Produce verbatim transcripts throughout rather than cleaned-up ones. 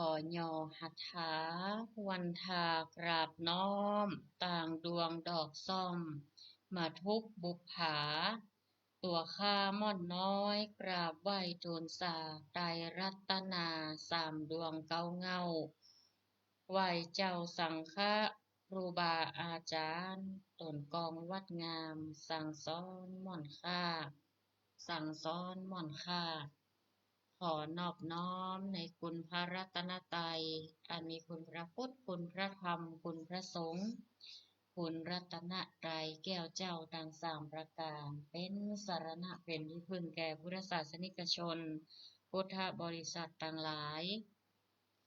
ขอย่อหัตถา วันทากราบน้อม ต่างดวงดอกส้ม มาทุกบุปผา ตั๋วข้าม่อนน้อย กราบไหว้ตูนสา ไตรรัตนา สามดวงเก๊าเหง้า ไหว้เจ้าสังฆะ ครูบาอาจ๋ารย์ ต๋นกองวัดงาม สั่งสอนม่อนข้า สั่งสอนม่อนข้า ขอนอบน้อมในคุณพระรัตนตรัย อันมีคุณพระพุทธ คุณพระธรรม คุณพระสงฆ์ คุณรัตนตรัยแก้วเจ้าตังสามประก๋าน เป๋นสรณะเป๋นตี้พึ่งแก่พุทธศาสนิกชน พุทธบริษัทตังหลาย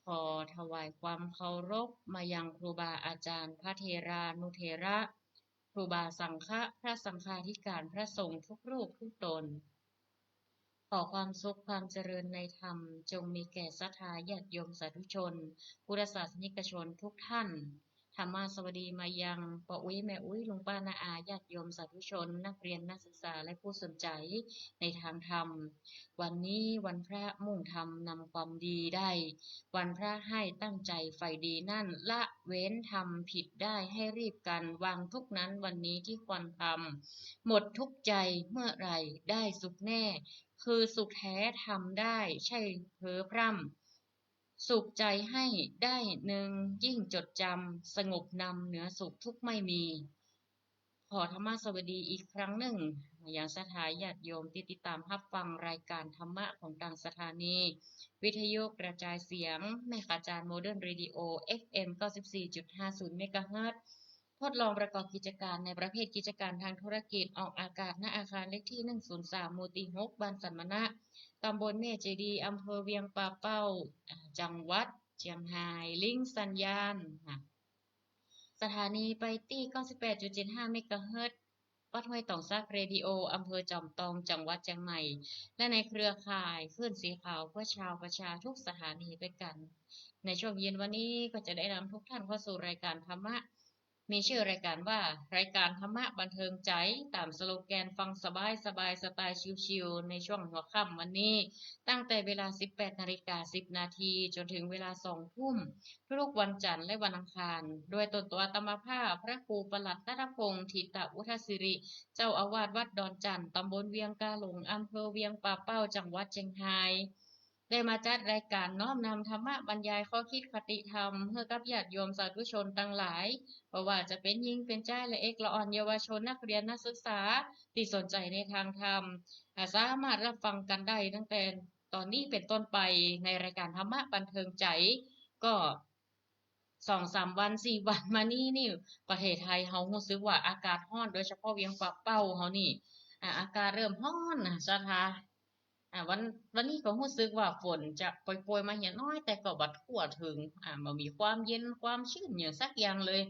ขอถวายความเคารพมายังครูบาอาจ๋ารย์ พระเถรานุเถระ ครูบาสังฆะ พระสังฆาธิการ พระสงฆ์ทุกรูปทุกต๋น ขอความสุขความเจริญในธรรม จงมีแก่ศรัทธาญาติโยมสาธุชน พุทธศาสนิกชนทุกท่าน ธรรมาสวัสดีมายังป้ออุ๊ยแม่อุ๊ย ลุงป้าน้าอา ญาติโยมสาธุชน นักเรียนนักศึกษา และผู้สนใจ๋ในทางธรรม วันนี้วันพระมุ่งทำนำความดีได้ วันพระให้ตั้งใจ๋ใฝ่ดีนั่น ละเว้นทำผิดได้ให้รีบกัน วางทุกข์นั้นวันนี้ที่ควรทำ หมดทุกข์ใจเมื่อไหร่ได้สุขแน่ คือสุขแท้ทำได้ใช่เพ้อพร่ำ สุขใจให้ได้นึ่งยิ่งจดจำ สงบนำเหนือสุขทุกข์ไม่มี ขอธรรมาสวัสดีอีกครั้งนึ่ง มายังศรัทธาญาติโยมตี้ติดต๋ามฮับฟังรายก๋านธรรมะของตางสถานีวิทยุกระจายเสียงแม่ขะจาน โมเดิร์นเรดิโอ เอฟเอ็ม เก้าสิบสี่จุดห้าศูนย์ เมกะเฮิรตซ์ ทดลองประกอบกิจก๋านในประเภทกิจก๋านทางธุรกิจ ออกอากาศ ณ อาคารเลขตี้ หนึ่งศูนย์สาม หมู่ตี้ หก บ้านสันมะนะ ตำบลแม่เจดีย์ อำเภอเวียงป่าเป้า อ่า จังหวัดเจียงฮาย ลิงก์สัญญาณ นะ สถานีไปตี้ เก้าสิบแปดจุดเจ็ดห้า เมกะเฮิรตซ์ วัดห้วยตองสักเรดิโอ อำเภอจอมตอง จังหวัดเจียงใหม่ และในเครือข่ายคลื่นสีขาวเพื่อชาวประชาทุกสถานีด้วยกัน ในช่วงเย็นวันนี้ก็จะได้นำทุกท่านเข้าสู่รายการธรรมะ มีชื่อรายการว่า รายการธรรมะบันเทิงใจ๋ ต๋ามสโลแกน ฟังสบายสบาย สไตล์ชิลๆ ในช่วงหัวค่ำวันนี้ ตั้งแต่เวลา สิบแปดนาฬิกาสิบนาที จนถึงเวลา สองทุ่ม ทุกๆ วันจันทร์และวันอังคาร โดยตนตั๋วอาตมาภาพ พระครูประหลัดณัฐพงษ์ ถิตะวุฒสิริ เจ้าอาวาสวัดดอนจั่น ตำบลเวียงกาหลง อำเภอเวียงป่าเป้า จังหวัดเจียงฮาย ได้มาจัดรายการน้อมนำธรรมะบรรยายข้อคิดคติธรรมหื้อกับญาติโยมสาธุชนตังหลาย บ่ว่าจะเป๋นญิงเป๋นจาย ละเอกละอ่อน เยาวชน นักเรียนนักศึกษา ตี้สนใจ๋ในทางธรรม อ่า สามารถฮับฟังกั๋นได้ตั้งแต่ต๋อนนี้เป๋นต้นไป ในรายการธรรมะบันเทิงใจ๋ ก็ สองสามวัน สี่วันมานี้นี่ ประเทศไทยเฮาฮู้สึกว่าอากาศฮ้อน โดยเฉพาะเวียงป่าเป้าเฮานี่ อ่า อากาศเริ่มฮ้อนนะศรัทธา อ่า วัน วันนี้ก็ฮู้สึกว่าฝนจะโปรยๆ มาเหียน้อย แต่ก็บ่ทั่วเถิง อ่า บ่มีความเย็นความชื้นหยังสักอย่างเลย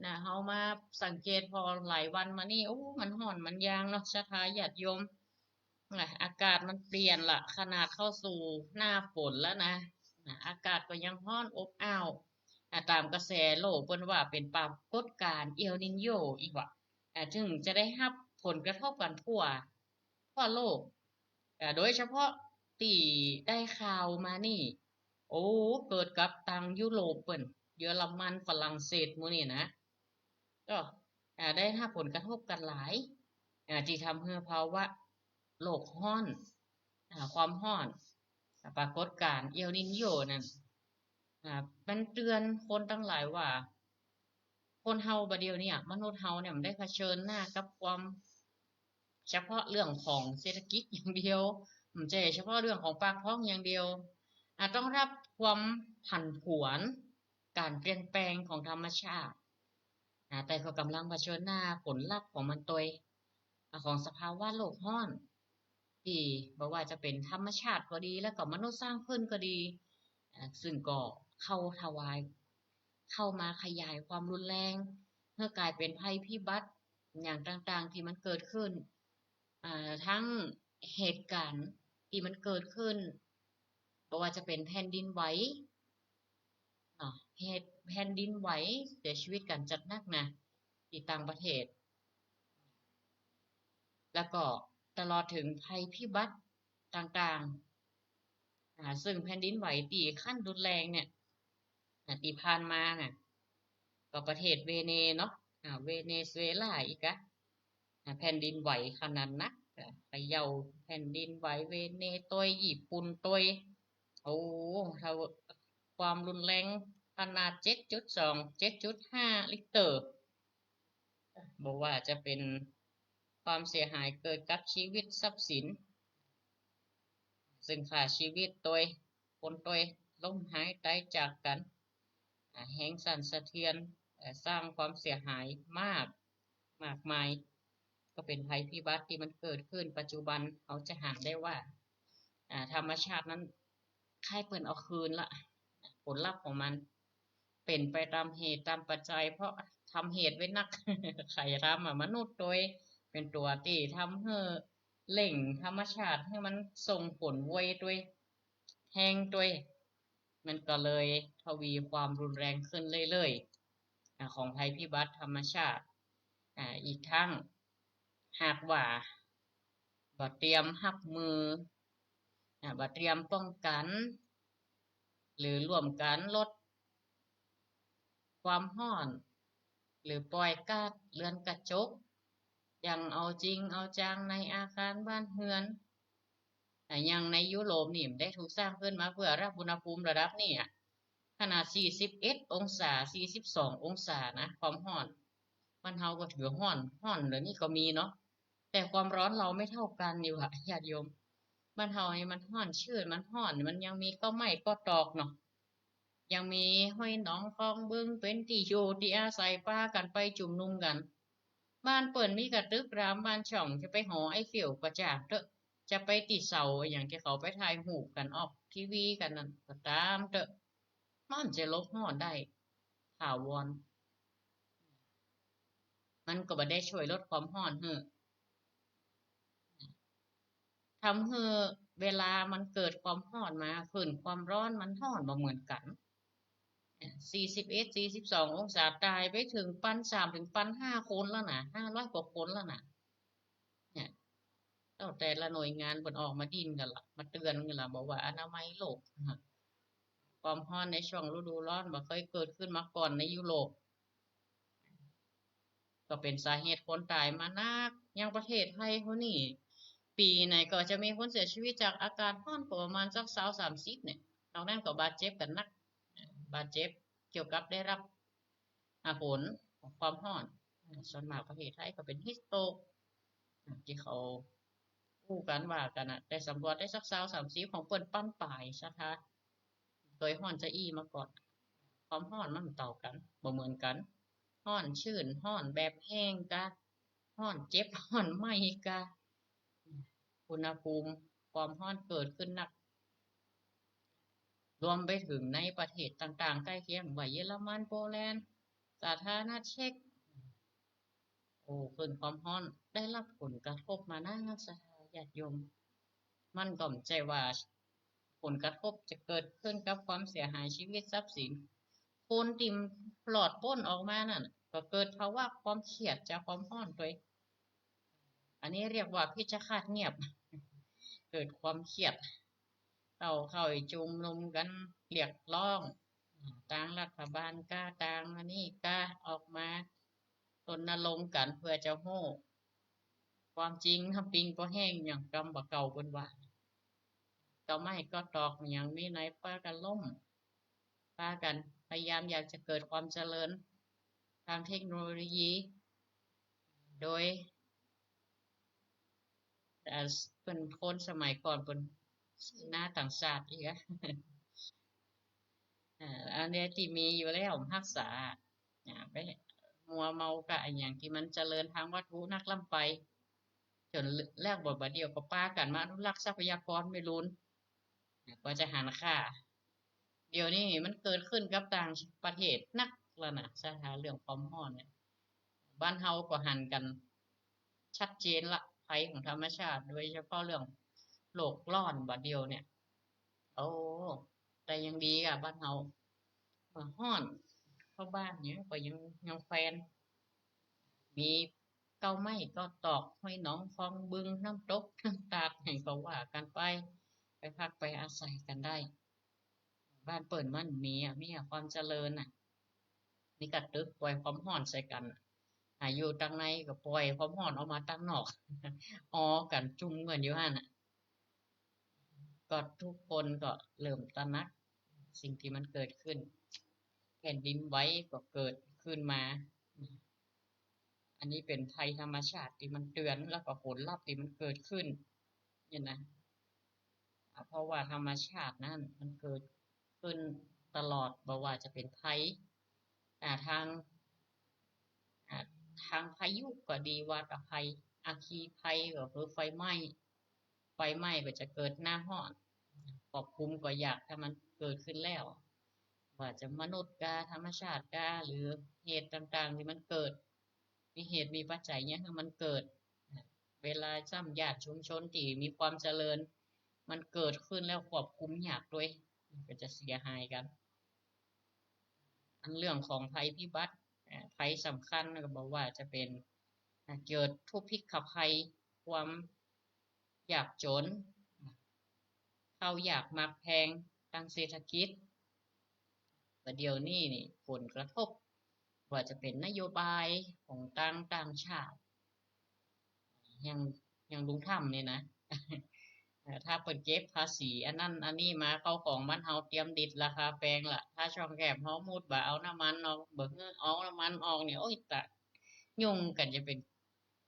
นะ เฮามาสังเกตผ่อหลายวันมานี่ โอ้ มันฮ้อนมันยางเนาะศรัทธาญาติโยม นะ อากาศมันเปลี่ยนละ ขนาดเข้าสู่หน้าฝนแล้วนะ นะ อากาศก็ยังฮ้อนอบอ้าว อ่า ต๋ามกระแสโลกเปิ้นว่าเป๋นปรากฏการณ์เอลนีโญอีกว่า อ่า ซึ่งจะได้ฮับผลกระทบกั๋นทั่ว ทั่วโลก อ่า โดยเฉพาะตี้ได้ข่าวมานี่ โอ้ เกิดกับตางยุโรปเปิ้น เยอรมัน ฝรั่งเศสหมู่นี่นะ ก็ อ่า ได้ฮับผลกระทบกั๋นหลาย อ่า ตี้ทำหื้อภาวะโลกฮ้อน อ่า ความฮ้อน อ่า ปรากฏการณ์เอลนีโญนั่น อ่า มันเตื๋อนคนตังหลายว่า คนเฮาบ่าเดี่ยวเนี่ย มนุษย์เฮาเนี่ยมันได้เผชิญหน้ากับความ เฉพาะเรื่องของเศรษฐกิจอย่างเดียว บ่ใจ้เฉพาะเรื่องของปากท้องอย่างเดียว อ่า ต้องฮับความผันผวน ก๋านเปลี่ยนแปลงของธรรมชาติ อ่า แต่ก็ก่ำลังเผชิญหน้าผลลัพธ์ของมันตวย อ่า ของสภาวะโลกฮ้อน ตี้บ่ว่าจะเป๋นธรรมชาติก็ดี แล้วก็มนุษย์สร้างขึ้นก็ดี อ่า ซึ่งก็เข้าถวาย เข้ามาขยายความรุนแรง หื้อกลายเป๋นภัยพิบัติอย่างต่างๆ ตี้มันเกิดขึ้น อ่า ทั้งเหตุก๋ารณ์ตี้มันเกิดขึ้น บ่ว่าจะเป๋นแผ่นดินไหว เนาะ เหตุแผ่นดินไหว เสียชีวิตกั๋นจัดนักนะ ตี้ต่างประเทศ แล้วก็ตลอดเถิงภัยพิบัติต่างๆ อ่า ซึ่งแผ่นดินไหวตี้ขั้นรุนแรงเนี่ย อ่า ตี้ผ่านมาน่ะ ก็ประเทศเวเนเนาะ อ่า เวเนซุเอลาอีกอะ อ่า แผ่นดินไหวขนาดนัก อ่า เขย่าแผ่นดินไหวเวเนตวย ญี่ปุ่นตวย โอ้ เท่า ความรุนแรงขนาด เจ็ดจุดสอง เจ็ดจุดห้า ริกเตอร์ บ่ว่าจะเป๋นความเสียหายเกิดกับชีวิตทรัพย์สิน ซึ่งฆ่าชีวิตตวย คนตวยล้มหายต๋ายจากกั๋น อ่า แฮงสั่นสะเทือน เอ่อ สร้างความเสียหายมาก มากมาย ก็เป๋นภัยพิบัติตี้มันเกิดขึ้นปัจจุบัน เฮาจะหันได้ว่า อ่า ธรรมชาตินั้น ใค่เปิ้นเอาคืนละ ผลลัพธ์ของมัน เป๋นไปต๋ามเหตุต๋ามปัจจัย เพราะทำเหตุไว้นัก ใผทำอะ มนุษย์ตวย เป๋นตั๋วตี้ทำหื้อเร่งธรรมชาติหื้อมันส่งผลไวตวย แฮงตวย มันก็เลยทวีความรุนแรงขึ้นเรื่อยๆ อ่า ของภัยพิบัติธรรมชาติ อ่า อีกทั้ง หากว่าบ่เตรียมฮับมือ อ่า บ่เตรียมป้องกั๋น หรือร่วมกั๋นลดความฮ้อน หรือป่อยก๊าซเรือนกระจก อย่างเอาจริงเอาจังในอาคารบ้านเฮือน อ่า อย่างในยุโรปนี่ มันได้ถูกสร้างขึ้นมาเพื่อรับอุณหภูมิระดับนี้อะ ขนาดสี่สิบเอ็ดองศา สี่สิบสององศานะ ความฮ้อน บ้านเฮาก็ถือฮ้อน ฮ้อนเดี๋ยวนี้ก็มีเนาะ แต่ความร้อนเราไม่เท่ากันนี่หว่า ญาติโยม บ้านเฮานี่มันฮ้อน ชื้น มันฮ้อน มันยังมีก๊อไม้ก๊อตอกเนาะ ยังมีห้วยหนองคลองบึงเป๋นตี้อยู่ตี้อาศัย ปากั๋นไปจุมนุมกั๋น บ้านเปิ้นมีกระตึกรามบ้านช่อง จะไปหอไอเฟลก็จ้างเต๊อะ จะไปตี้เสาอะหยังตี้เขาไปถ่ายรูปกั๋นออกทีวีกั๋นนั่นก็ต๋ามเต๊อะ มันจะหลบฮ้อนได้ถาวร มันก็บ่ได้ช่วยลดความฮ้อนหื้อ ทำหื้อเวลามันเกิดความฮ้อนมา คลื่นความร้อนมันฮ้อนบ่เหมือนกั๋น สี่สิบเอ็ด สี่สิบสององศา ต๋ายไปเถิงปันสามถึงปันห้าคนแล้วนะ ห้าร้อยกว่าคนแล้วนะ เนี่ย ตั้งแต่ละหน่วยงานเปิ้นออกมาดิ้นกั๋นละ มาเตือนกั๋นละ บอกว่าอนามัยโลก ความฮ้อนในช่วงฤดูร้อนบ่เคยเกิดขึ้นมาก่อนในยุโรป ก็เป๋นสาเหตุคนต๋ายมานัก อย่างประเทศไทยเฮานี่ ปี๋ไหนก็จะมีคนเสียชีวิตจากอากาศฮ้อนก็ประมาณสักซาวสามสิบเนี่ย นอกนั้นก็บาดเจ็บกั๋นนัก บาดเจ็บเกี่ยวกับได้รับ อ่า ผลของความฮ้อน อ่า ส่วนมากประเทศไทยก็เป๋นฮีทสโตรก อ่า ตี้เขาอู้กั๋นว่ากั๋นนะ แต่สำรวจได้สักซาวสามสิบ ของเปิ้นปันป๋าย ศรัทธา เกยฮ้อนจาอี้มาก่อน ความฮ้อนมันบ่เต้ากั๋น บ่เหมือนกั๋น ฮ้อนชื้น ฮ้อนแบบแห้งกา ฮ้อนเจ็บ ฮ้อนไหม้กา อุณหภูมิความฮ้อนเกิดขึ้นนัก รวมไปเถิงในประเทศต่างๆ ใก้เคียง ว่าเยอรมัน โปแลนด์ สาธารณรัฐเช็ก โอ้ คลื่นความฮ้อนได้รับผลกระทบมานัก ศรัทธาญาติโยม มันก็บ่ใจ้ว่าผลกระทบจะเกิดขึ้นกับความเสียหายชีวิตทรัพย์สิน คนตี้รอดป๊นออกมานั่นก็เกิดภาวะความเครียดจากความฮ้อนตวย อันนี้เรียกว่าเพชฌฆาตเงียบ เกิดความเครียด เต้าเข้าจุมนุมกั๋นเรียกร้อง ตางรัฐบาลกา ตางอันนี้กา ออกมารณรงค์กั๋นเพื่อจะฮู้ความจริง ถ้าปิงบ่แห้ง ยังกำบ่เก่า เปิ้นว่า ก๊อไม้ก๊อตอกยังมีไหน ปากั๋นล้ม ปากั๋นพยายามอยากจะเกิดความเจริญทางเทคโนโลยี โดย เอ่อ เปิ้นคนสมัยก่อนเปิ้นซื้อนาต่างชาติอีกอะ อ่า อันนี้ตี้มีอยู่แล้วฮักษา อ่า ไปมัวเมากับอะหยังตี้มันเจริญทางวัตถุนักล้ำไป จ๋นแลกบ่าดเดี่ยวก็ปากั๋นมาอนุรักษ์ทรัพยากรไม่ลูน กว่าจะหันค่า เดี๋ยวนี้มันเกิดขึ้นกับต่างประเทศนักแล้วนะ ศรัทธา เรื่องความฮ้อนเนี่ย บ้านเฮาก็หันกั๋นชัดเจนละ ภัยของธรรมชาติ โดยเฉพาะเรื่องโลกร้อนบ่าดเดี่ยวเนี่ย โอ้ แต่ยังดีอะบ้านเฮา บ่ฮ้อน เพราะบ้านเนี่ยก็ยัง ยังแควน มีก๊อไม้ก๊อตอก ห้วยหนองคลองบึง น้ำตก น้ำตาด หยังก็ว่ากั๋นไป ไปพักไปอาศัยกั๋นได้ บ้านเปิ้นมันมีอะ มีอะ ความเจริญน่ะ มีกระตึกปล่อยความฮ้อนใส่กั๋นอะ อ่า อยู่ตังในก็ปล่อยความฮ้อนออกมาตังนอก ออกั๋นจุมกั๋นอยู่หั้นน่ะ ก็ทุกคนก็เริ่มตระหนักสิ่งตี้มันเกิดขึ้น แผ่นดินไหวก็เกิดขึ้นมา อันนี้เป๋นภัยธรรมชาติตี้มันเตื๋อน แล้วก็ผลลัพธ์ตี้มันเกิดขึ้น เนี่ยนะ อ่า เพราะว่าธรรมชาตินั้นมันเกิดขึ้นตลอด บ่ว่าจะเป๋นภัย อ่า ตาง อ่า ตางพายุก็ดี วาตภัย อัคคีภัยก็คือไฟไหม้ ไฟไหม้ก็จะเกิดหน้าฮ้อน ควบคุมก็ยาก ถ้ามันเกิดขึ้นแล้ว ว่าจะมนุษย์กา ธรรมชาติกา หรือเหตุต่างๆ ตี้มันเกิด มีเหตุมีปัจจัยเนี่ยหื้อมันเกิด เวลาซ้ำญาติชุมชนตี้มีความเจริญ มันเกิดขึ้นแล้วควบคุมยากตวย ก็จะเสียหายกั๋น อันเรื่องของภัยพิบัติ เอ่อ ภัยสำคัญก็บ่ว่าจะเป๋น อ่า เกิดทุพพิฆภัย ความยากจ๋น ข้าวยากหมากแพง ตางเศรษฐกิจ บ่าเดี่ยวนี้นี่ผลกระทบ ว่าจะเป๋นนโยบายของตางต่างชาติ อย่าง อย่างลุงทรัมป์เนี่ยนะ เอ่อ ถ้าเปิ้นเก็บภาษีอันนั้นอันนี้มา ข้าวของบ้านเฮาเตรียมดิดราคาแปงละ ถ้าช่องแคบฮอร์มุซบ่เอาน้ำมันออก บ่หื้อเอาน้ำมันออกเนี่ย โอ๊ย ตะ ยุ่งกั๋นจะเป๋น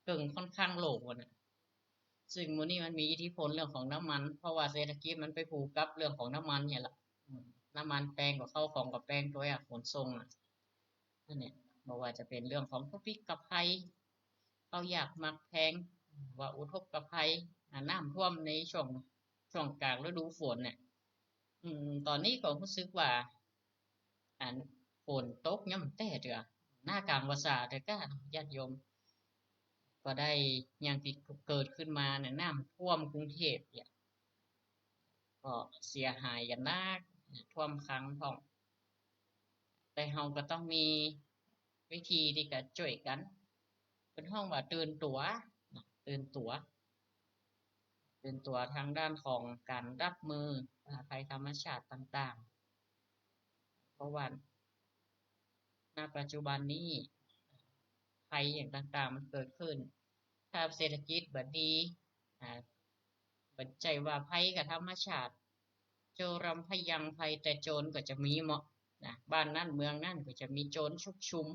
เกิ่งค่อนข้างโลกอะนะ ซึ่งมื้อนี้มันมีอิทธิพลเรื่องของน้ำมัน เพราะว่าเศรษฐกิจมันไปผูกกับเรื่องของน้ำมันเนี่ยละ อืม น้ำมันแปงก็ข้าวของก็แปงตวยอะ ขนส่งอะ นั่นเนี่ย บ่ว่าจะเป๋นเรื่องของทุพพิฆภัย ข้าวยากหมากแพง ว่าอุทกภัย อ่า น้ำท่วมในช่วง ช่วงกลางฤดูฝนเนี่ย อืม ต๋อนนี้ก็ฮู้สึกว่า อันฝนตกย่ำแต๊เตื้อ หน้ากลางพรรษาเตื้อก้า ญาติโยม ก็ได้อย่างตี้เกิดขึ้นมาเนี่ย น้ำท่วมกรุงเทพฯเนี่ย ก็เสียหายกั๋นนัก ท่วมขังพ่อง แต่เฮาก็ต้องมีวิธีตี้จะจ้วยกั๋น เปิ้นฮ้องว่าตื่นตั๋ว ตื่นตั๋ว ตื่นตั๋วตางด้านของก๋านรับมือ อ่า ภัยธรรมชาติต่างๆ เพราะว่า ณ ปัจจุบันนี้ ภัยอย่างต่างๆ มันเกิดขึ้น ถ้าเศรษฐกิจบ่ดี อ่า บ่ใจ้ว่าภัยกับธรรมชาติ โจรำพยังภัยแต่โจรก็จะมีเมาะนะ บ้านนั้นเมืองนั้นก็จะมีโจรชุกชุม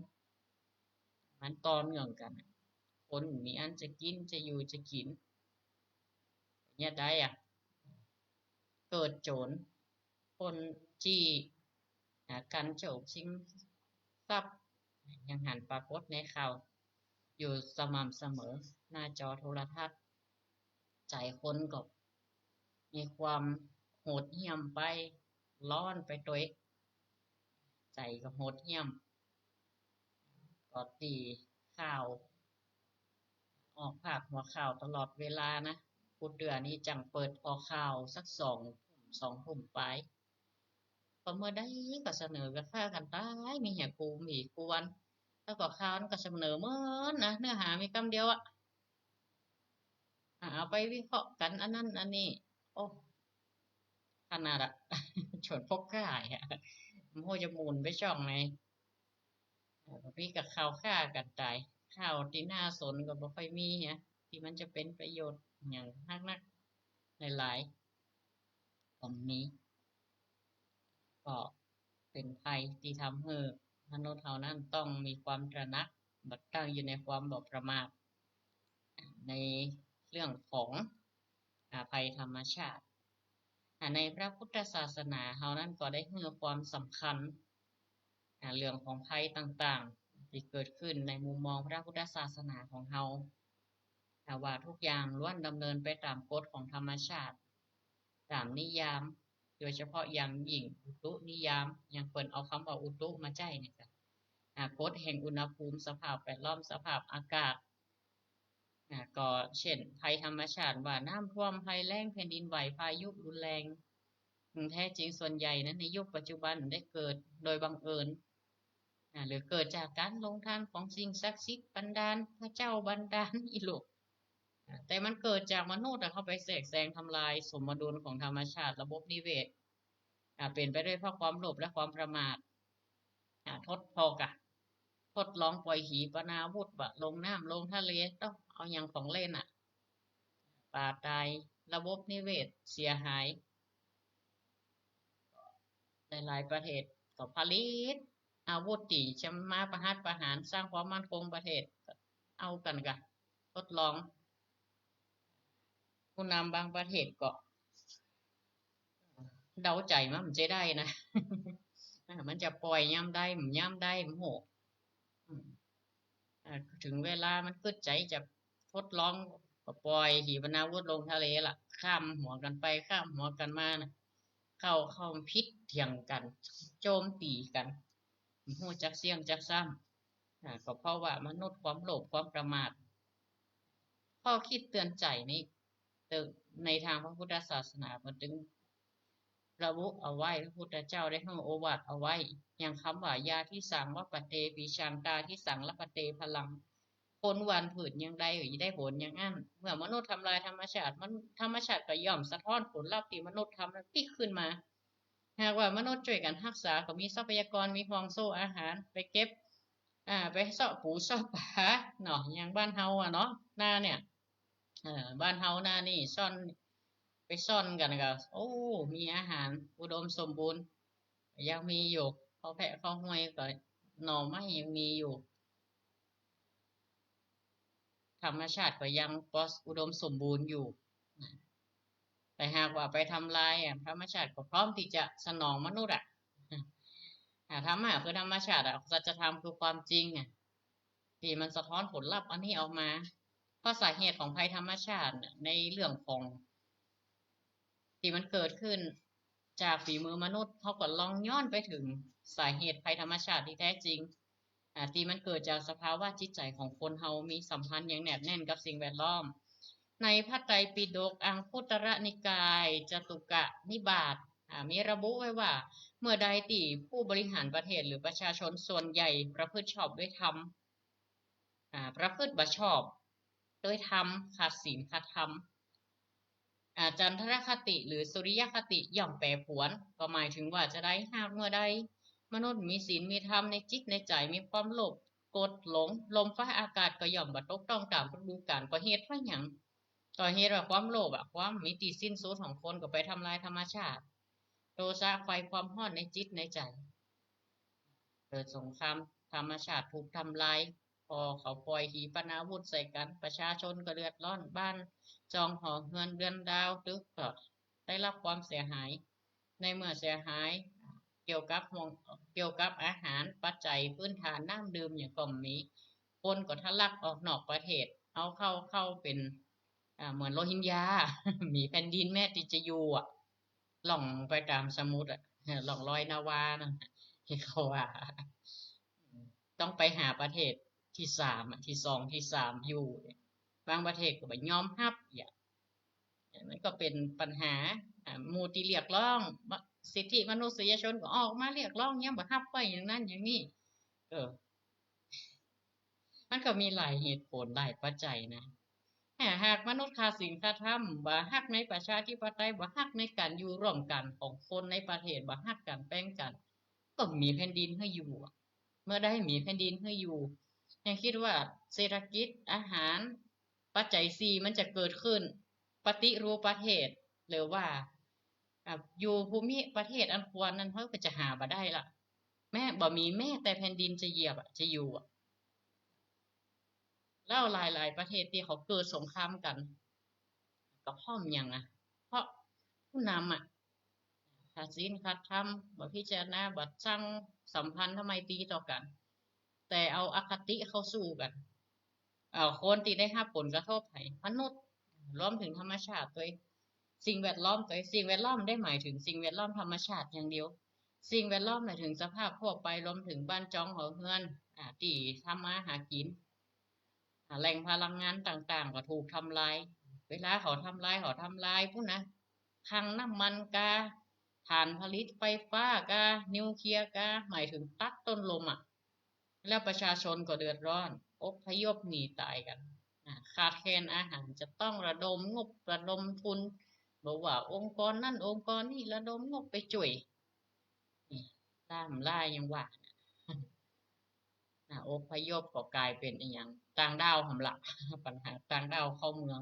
มันต่อเนื่องกั๋น คนมีอันจะกิ๋น จะอยู่จะกิ๋น เนี่ยได้อะ เกิดโจร ปล้นจี้ อ่า กั๋นเจ้าชิงทรัพย์ ยังหันปรากฏในข่าวอยู่สม่ำเสมอ หน้าจอโทรทัศน์ ใจ๋คนก็มีความโหดเหี้ยมไป ฮ้อนไปตวย ใจ๋ก็โหดเหี้ยม ก็ตี้ข่าว ออกพาดหัวข่าวตลอดเวลานะ กู้เตื้อนี้จั่งเปิดออกข่าวสักสองทุ่ม สองทุ่มปลาย ก็เมื่อใดก็เสนอกั๋นฆ่ากั๋นต๋าย มีเหียกู้ มีกู้วัน แล้วก็ข่าวนั้นก็เสนอเหมือนนะ เนื้อหามีกำเดียวอะ อ่ะ เอาไปวิเคราะห์กั๋นอันนั้นอันนี้ โอ้ ขนาดอะ ชวนพกข่ายอะ มันโหจะหมุนไปช่องไหน เอ่อ มีกับข่าวฆ่ากั๋นต๋าย ข่าวตี้น่าสนก็บ่ค่อยมีนะ ตี้มันจะเป๋นประโยชน์อย่างนักๆ หลายๆ ก็มี ก็เป๋นภัยตี้ทำหื้อมนุษย์เฮานั้นต้องมีความตระหนัก บ่ตั้งอยู่ในความบ่ประมาท ในเรื่องของ อ่า ภัยธรรมชาติ อ่า ในพระพุทธศาสนาเฮานั้นก็ได้หื้อความสำคัญ อ่า เรื่องของภัยต่างๆ ตี้เกิดขึ้นในมุมมองพระพุทธศาสนาของเฮา อ่า ว่าทุกอย่างล้วนดำเนินไปต๋ามกฎของธรรมชาติ ต๋ามนิยาม โดยเฉพาะอย่างยิ่งอุตุนิยาม อย่างเปิ้นเอากำว่าอุตุมาใจ๊เนี่ยจ้ะ อ่า กฎแห่งอุณหภูมิ สภาพแวดล้อม สภาพอากาศ อ่า ก็เช่น ภัยธรรมชาติว่าน้ำท่วม ภัยแล้ง แผ่นดินไหว พายุรุนแรง อืม แท้จริงส่วนใหญ่นั้นในยุคปัจจุบันได้เกิดโดยบังเอิญ อ่า หรือเกิดจากก๋านลงทานของสิ่งศักดิ์สิทธิ์บันดาล พระเจ้าบันดาล อีหลูก อ่า แต่มันเกิดจากมนุษย์อะเข้าไปแทรกแซงทำลายสมดุลของธรรมชาติระบบนิเวศ อ่า เป๋นไปด้วยเพราะความโลภและความประมาท อ่า ทดพอกอะ ทดลองปล่อยขีปนาวุธบ่า ลงน้ำลงทะเล ต้องเอาหยังของเล่นอะ ป๋าต๋าย ระบบนิเวศเสียหาย หลายๆ ประเทศก็ผลิตอาวุธตี้จะมาประหัตประหาร สร้างความมั่นคงประเทศ ก็เอากั๋นกะ ทดลอง ผู้นำบางประเทศก็ เดาใจ๋มันบ่ใจ้ได้นะ อ่า มันจะปล่อยยามใด บ่ยามใด บ่ฮู้ อืม อ่า เถิงเวลามันกึ๊ดใจ๋จะทดลอง ก็ปล่อยขีปนาวุธลงทะเลละ ข้ามหัวกั๋นไป ข้ามหัวกั๋นมานะ เข้า เข้าผิดเถียงกั๋น โจมตีกั๋น บ่ฮู้จักเสี้ยงจักซ้ำ อ่า ก็เพราะว่ามนุษย์ความโลภความประมาท ข้อคิดเตือนใจ๋นี้ ในตางพระพุทธศาสนาเปิ้นตึงระบุเอาไว้ พระพุทธเจ้าได้หื้อโอวาทเอาไว้ อย่างกำว่า ญาทิสังวัปปะเตปิชัง ตาทิสังลัพพะเตพลัง คนหว่านพืชอย่างใดก็จะได้ผลอย่างอั้น เมื่อมนุษย์ทำลายธรรมชาติ มัน ธรรมชาติก็ย่อมสะท้อนผลลัพธ์ตี้มนุษย์ทำนั้นปิ๊กขึ้นมา หากว่ามนุษย์จ้วยกั๋นฮักษา ก็มีทรัพยากร มีห่วงโซ่อาหาร ไปเก็บ อ่า ไปเซาะปูเซาะป๋าเนาะ อย่างบ้านเฮาอะเนาะ นาเนี่ย เออ บ้านเฮานานี่ซ่อน ไปซ่อนกั๋นก็ โอ้ มีอาหารอุดมสมบูรณ์ ยังมีอยู่ เข้าแพะเข้าฮวยก็ หน่อไม้ยังมีอยู่ ธรรมชาติก็ยังปออุดมสมบูรณ์อยู่ แต่หากว่าไปทำลายอะ ธรรมชาติก็พร้อมตี้จะสนองมนุษย์อะ อ่า ธรรมะคือธรรมชาติอะ สัจธรรมคือความจริงอะ ตี้มันสะท้อนผลลัพธ์อันนี้ออกมา เพราะสาเหตุของภัยธรรมชาติน่ะ ในเรื่องของ ตี้มันเกิดขึ้นจากฝีมือมนุษย์ เฮาก็ลองย้อนไปเถิงสาเหตุภัยธรรมชาติตี้แต๊จริง อ่า ตี้มันเกิดจากสภาวะจิตใจ๋ของคนเฮามีสัมพันธ์อย่างแนบแน่นกับสิ่งแวดล้อม ในพระไตรปิฎกอังคุตรนิกายจตุกนิบาต อ่า มีระบุไว้ว่า เมื่อใดตี้ผู้บริหารประเทศหรือประชาชนส่วนใหญ่ประพฤติชอบด้วยธรรม อ่า ประพฤติบ่ชอบด้วยธรรม ขาดศีลขาดธรรม อ่า จันทรคติหรือสุริยคติย่อมแปรผวน ก็หมายถึงว่าจะใด หากเมื่อใดมนุษย์มีศีลมีธรรมในจิตในใจ๋ มีความโลภโกรธหลง ลมฟ้าอากาศก็ย่อมบ่ตกต้องต๋ามฤดูกาล ก็เหตุเพราะหยัง ก็เหตุว่าความโลภอะ ความมีตี้สิ้นสุดของคนก็ไปทำลายธรรมชาติ โทสะไฟความฮ้อนในจิตในใจ๋ เกิดสงครามธรรมชาติถูกทำลาย พอเขาปล่อยขีปนาวุธใส่กั๋น ประชาชนก็เดือดร้อน บ้านจองหอเฮือนเรือนดาวตึกก็ได้รับความเสียหาย ในเมื่อเสียหายเกี่ยวกับห่วง เกี่ยวกับอาหารปัจจัยพื้นฐานน้ำดื่มหยังก็บ่มี คนก็ทะลักออกนอกประเทศ เอาเข้า เข้าเป๋น อ่า เหมือนโรฮิงญา บ่มีแผ่นดินแม้ตี้จะอยู่อะ ล่องไปต๋ามสมุทรอะ ล่องลอยนาวานั่นน่ะ ตี้เขาว่า ต้องไปหาประเทศตี้สามอะ ตี้สอง ตี้สามอยู่ บางประเทศก็บ่ยอมฮับอะ มันก็เป๋นปัญหา อ่า หมู่ตี้เรียกร้อง สิทธิมนุษยชนก็ออกมาเรียกร้อง ยังบ่ฮับไว้อย่างนั้นอย่างนี้ เออ มันก็มีหลายเหตุผลหลายปัจจัยนะ ถ้าหากมนุษย์ขาดศีลขาดธรรม บ่ฮักในประชาธิปไตย บ่ฮักในก๋านอยู่ร่วมกั๋นของคนในประเทศ บ่ฮักกั๋นแปงกั๋น ก็บ่มีแผ่นดินหื้ออยู่อะ เมื่อใดบ่มีแผ่นดินหื้ออยู่ ยังกึ๊ดว่าเศรษฐกิจ อาหาร ปัจจัยสี่มันจะเกิดขึ้น ปฏิรูปประเทศ หรือว่า อ่า อยู่ภูมิประเทศอันควรนั้น เฮาก็จะหาบ่ได้ละ แม้บ่มีแม้แต่แผ่นดินจะเหยียบอะ จะอยู่อะ แล้วหลายๆ ประเทศตี้เขาเกิดสงครามกั๋น ก็เพราะหยังอะ เพราะผู้นำอะ ขาดศีลขาดธรรม บ่พิจารณา บ่สร้างสัมพันธไมตรีต่อกั๋น แต่เอาอคติเข้าสู้กั๋น เอาคนตี้ได้ฮับผลกระทบ ไผ มนุษย์ รวมเถิงธรรมชาติตวย สิ่งแวดล้อมตวย สิ่งแวดล้อมบ่ได้หมายเถิงสิ่งแวดล้อมธรรมชาติอย่างเดียว สิ่งแวดล้อมหมายเถิงสภาพทั่วไป รวมเถิงบ้านจองหอเฮือน อ่า ตี้ทำมาหากิ๋น อ่า แหล่งพลังงานต่างๆ ก็ถูกทำลาย เวลาเขาทำลาย เขาทำลายปู้นนะ คลังน้ำมันกา ถ่านผลิตไฟฟ้ากา นิวเคลียร์กา หมายเถิงตัดต้นลมอะ แล้วประชาชนก็เดือดร้อน อพยพหนีต๋ายกั๋น อ่า ขาดแคลนอาหาร จะต้องระดมงบ ระดมทุน บ่ว่าองค์กรนั้นองค์กรนี้ระดมงบไปจ้วย นี่ ล้ำล้ายังว่า อ่า อพยพก็กลายเป๋นอะหยัง ต่างด้าวหั้นละ ปัญหาต่างด้าวเข้าเมือง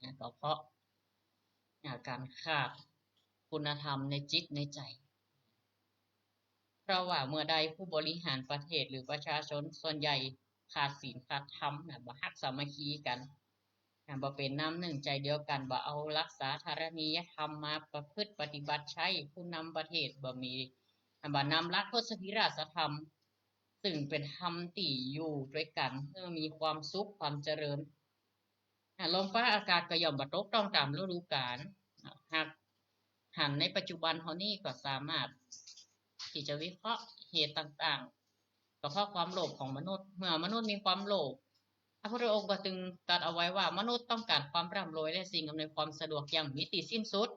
นะ ก็เพราะ อ่า ก๋านขาดคุณธรรมในจิตในใจ๋ เพราะว่าเมื่อใดผู้บริหารประเทศหรือประชาชนส่วนใหญ่ขาดศีลขาดธรรมนะ บ่ฮักสามัคคีกั๋นนะ บ่เป๋นน้ำนึ่งใจ๋เดียวกั๋น บ่เอาหลักสาธารณียธรรมมาประพฤติปฏิบัติใจ๊ ผู้นำประเทศบ่มี บ่นำหลักทศพิราชธรรม ซึ่งเป๋นธรรมตี้อยู่ตวยกั๋นหื้อมีความสุขความเจริญ อ่า ลมฟ้าอากาศก็ย่อมบ่ตกต้องต๋ามฤดูกาล อ่า หากหันในปัจจุบันเฮานี้ก็สามารถตี้จะวิเคราะห์เหตุต่างๆ ก็เพราะความโลภของมนุษย์ เมื่อมนุษย์มีความโลภ พระพุทธองค์ก็จึงตรัสเอาไว้ว่า มนุษย์ต้องก๋านความร่ำรวยและสิ่งอำนวยความสะดวกอย่างบ่มีตี้สิ้นสุด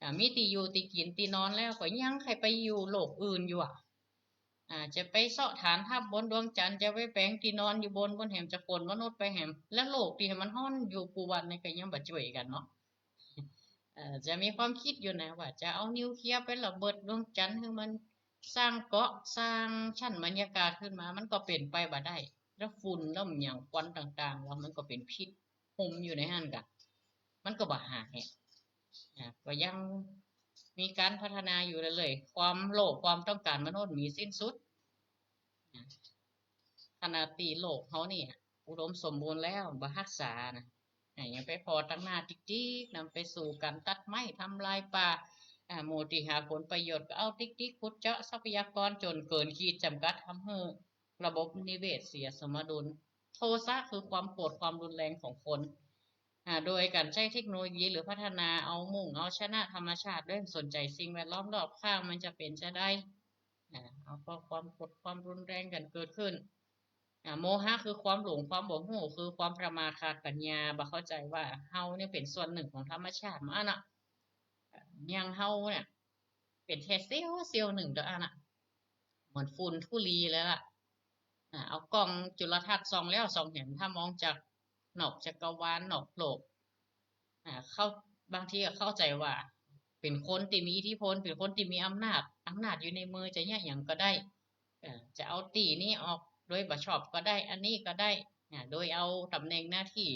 อ่า มีตี้อยู่ตี้กิ๋นตี้นอนแล้วก็ยังใค่ไปอยู่โลกอื่นอยู่อะ อ่า จะไปเซาะฐานทัพบนดวงจันทร์ จะไปแป๋งตี้นอนอยู่บน บนแหม จะขนมนุษย์ไปแหม แล้วโลกตี้หื้อมันฮ้อนอยู่กู้วันนี้ก็ยังบ่จ้วยกั๋นเนาะ เอ่อ จะมีความกึ๊ดอยู่นะว่าจะเอานิวเคลียร์ไประเบิดดวงจันทร์หื้อมันสร้างเกาะสร้างชั้นบรรยากาศขึ้นมา มันก็เป๋นไปบ่ได้ แล้วฝุ่นแล้วอะหยังควันต่างๆ แล้วมันก็เป๋นพิษ หุ้มอยู่ในหั้นก่ะ มันก็บ่หาย อ่า ก็ยังมีก๋านพัฒนาอยู่เรื่อยๆ ความโลภความต้องก๋านมนุษย์บ่มีสิ้นสุด อ่า ขนาดตี้โลกเฮานี่อุดมสมบูรณ์แล้วบ่ฮักษานะ อ่า ยังไปผ่อตังหน้าติ๊กๆ นำไปสู่ก๋านตัดไม้ทำลายป่า อ่า หมู่ตี้หาผลประโยชน์ก็เอาติ๊กๆ ขุดเจาะทรัพยากรจ๋นเกินขีดจ๋ำกัด ทำหื้อระบบนิเวศเสียสมดุล โทสะคือความโกรธความรุนแรงของคน อ่า โดยก๋านใจ๊เทคโนโลยีหรือพัฒนาเอามุ่งเอาชนะธรรมชาติโดยบ่สนใจ๋สิ่งแวดล้อมรอบข้างมันจะเป๋นจาใด อ่า เอาก็ความโกรธความรุนแรงกั๋นเกิดขึ้น อ่า โมหะคือความหลงความบ่ฮู้ คือความประมาทขาดปัญญา บ่เข้าใจ๋ว่าเฮานี่เป๋นส่วนนึ่งของธรรมชาติมาอะนะ อ่า อย่างเฮาเนี่ย เป๋นแค่เสี้ยว เสี้ยวนึ่งเต้าอั้นน่ะ เหมือนฝุ่นธุลีเลยล่ะ อ่า เอาก้องจุลทรรศน์ส่องแล้วส่องแหม ถ้ามองจากนอกจักรวาลนอกโลก อ่า เข้า บางทีก็เข้าใจ๋ว่าเป๋นคนตี้มีอิทธิพล เป๋นคนตี้มีอำนาจ อำนาจอยู่ในมือจะเยียะหยังก็ได้ เอ่อ จะเอาตี้นี้ออกโดยบ่ชอบก็ได้ อันนี้ก็ได้ อ่า โดยเอาต๋ำแหน่งหน้าตี้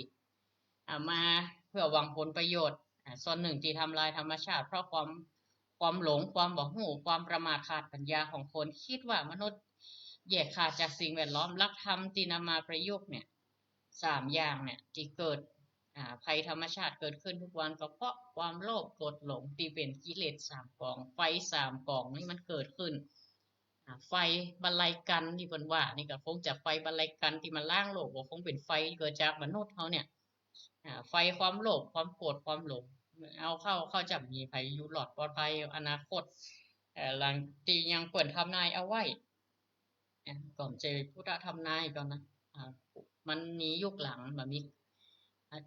อ่า มาเพื่อหวังผลประโยชน์ อ่า ส่วนนึ่งตี้ทำลายธรรมชาติ เพราะความ ความหลง ความบ่ฮู้ ความประมาทขาดปัญญาของคน กึ๊ดว่ามนุษย์แยกขาดจากสิ่งแวดล้อม หลักธรรมตี้นำมาประยุกต์เนี่ย สามอย่างเนี่ยตี้เกิด อ่า ภัยธรรมชาติเกิดขึ้นกู้วันก็เพราะความโลภโกรธหลงตี้เป๋นกิเลสสามกอง ไฟสามกองนี่มันเกิดขึ้น อ่า ไฟบรรลัยกัณฑ์ตี้เปิ้นว่านี่ก็คงจะไฟบรรลัยกัณฑ์ตี้มาล้างโลก ก็คงเป๋นไฟเกิดจากมนุษย์เฮาเนี่ย อ่า ไฟความโลภ ความโกรธ ความหลง เอาเข้า เข้าจะบ่มีใผอยู่รอดปลอดภัยอนาคต เอ่อ หลังตี้ยังเปิ้นทำนายเอาไว้ อ่ะ ก็บ่ใจ้พุทธทำนายก่อนนะ อ่า มันมียุคหลัง บ่มี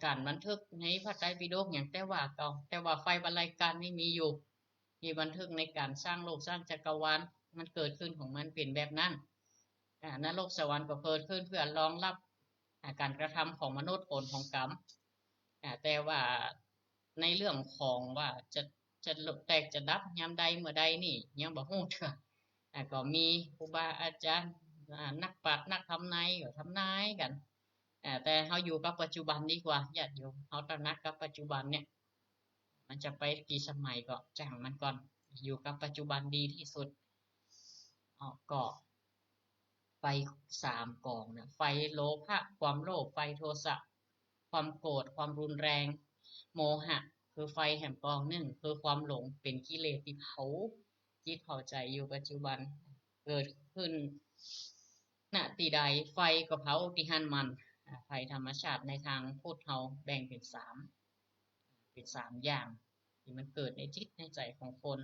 ก๋านบันทึกในพระไตรปิฎกหยัง แต่ว่าก็ แต่ว่าไฟบรรลัยกัณฑ์นี่มีอยู่ มีบันทึกในก๋านสร้างโลกสร้างจักรวาล มันเกิดขึ้นของมันเป๋นแบบนั้น อ่า นรกสวรรค์ก็เกิดขึ้นเพื่อรองรับ อ่า ก๋านกระทำของมนุษย์ ผลของกรรม อ่า แต่ว่าในเรื่องของว่าจะ จะแตกจะดับยามใดเมื่อใดนี่ยังบ่ฮู้เตื้อ อ่า ก็มีครูบาอาจารย์ อ่า นักปราชญ์นักทำนายก็ทำนายกั๋น อ่า แต่เฮาอยู่กับปัจจุบันดีกว่า ญาติโยม เฮาตระหนักกับปัจจุบันเนี่ย มันจะไปกี่สมัยก็จ้างมันก่อน อยู่กับปัจจุบันดีตี้สุด เอาก็ ไฟสามกองนะ ไฟโลภะ ความโลภ ไฟโทสะ ความโกรธ ความรุนแรง โมหะ คือไฟแหมกองนึ่ง คือความหลง เป๋นกิเลสตี้เผาจิตเผาใจ๋อยู่ปัจจุบัน เกิดขึ้น ณ ตี้ใด ไฟก็เผาตี้หั้นมัน อ่า ภัยธรรมชาติในตางพุทธเฮาแบ่งเป๋นสาม เป๋นสามอย่างตี้มันเกิดในจิตในใจ๋ของคน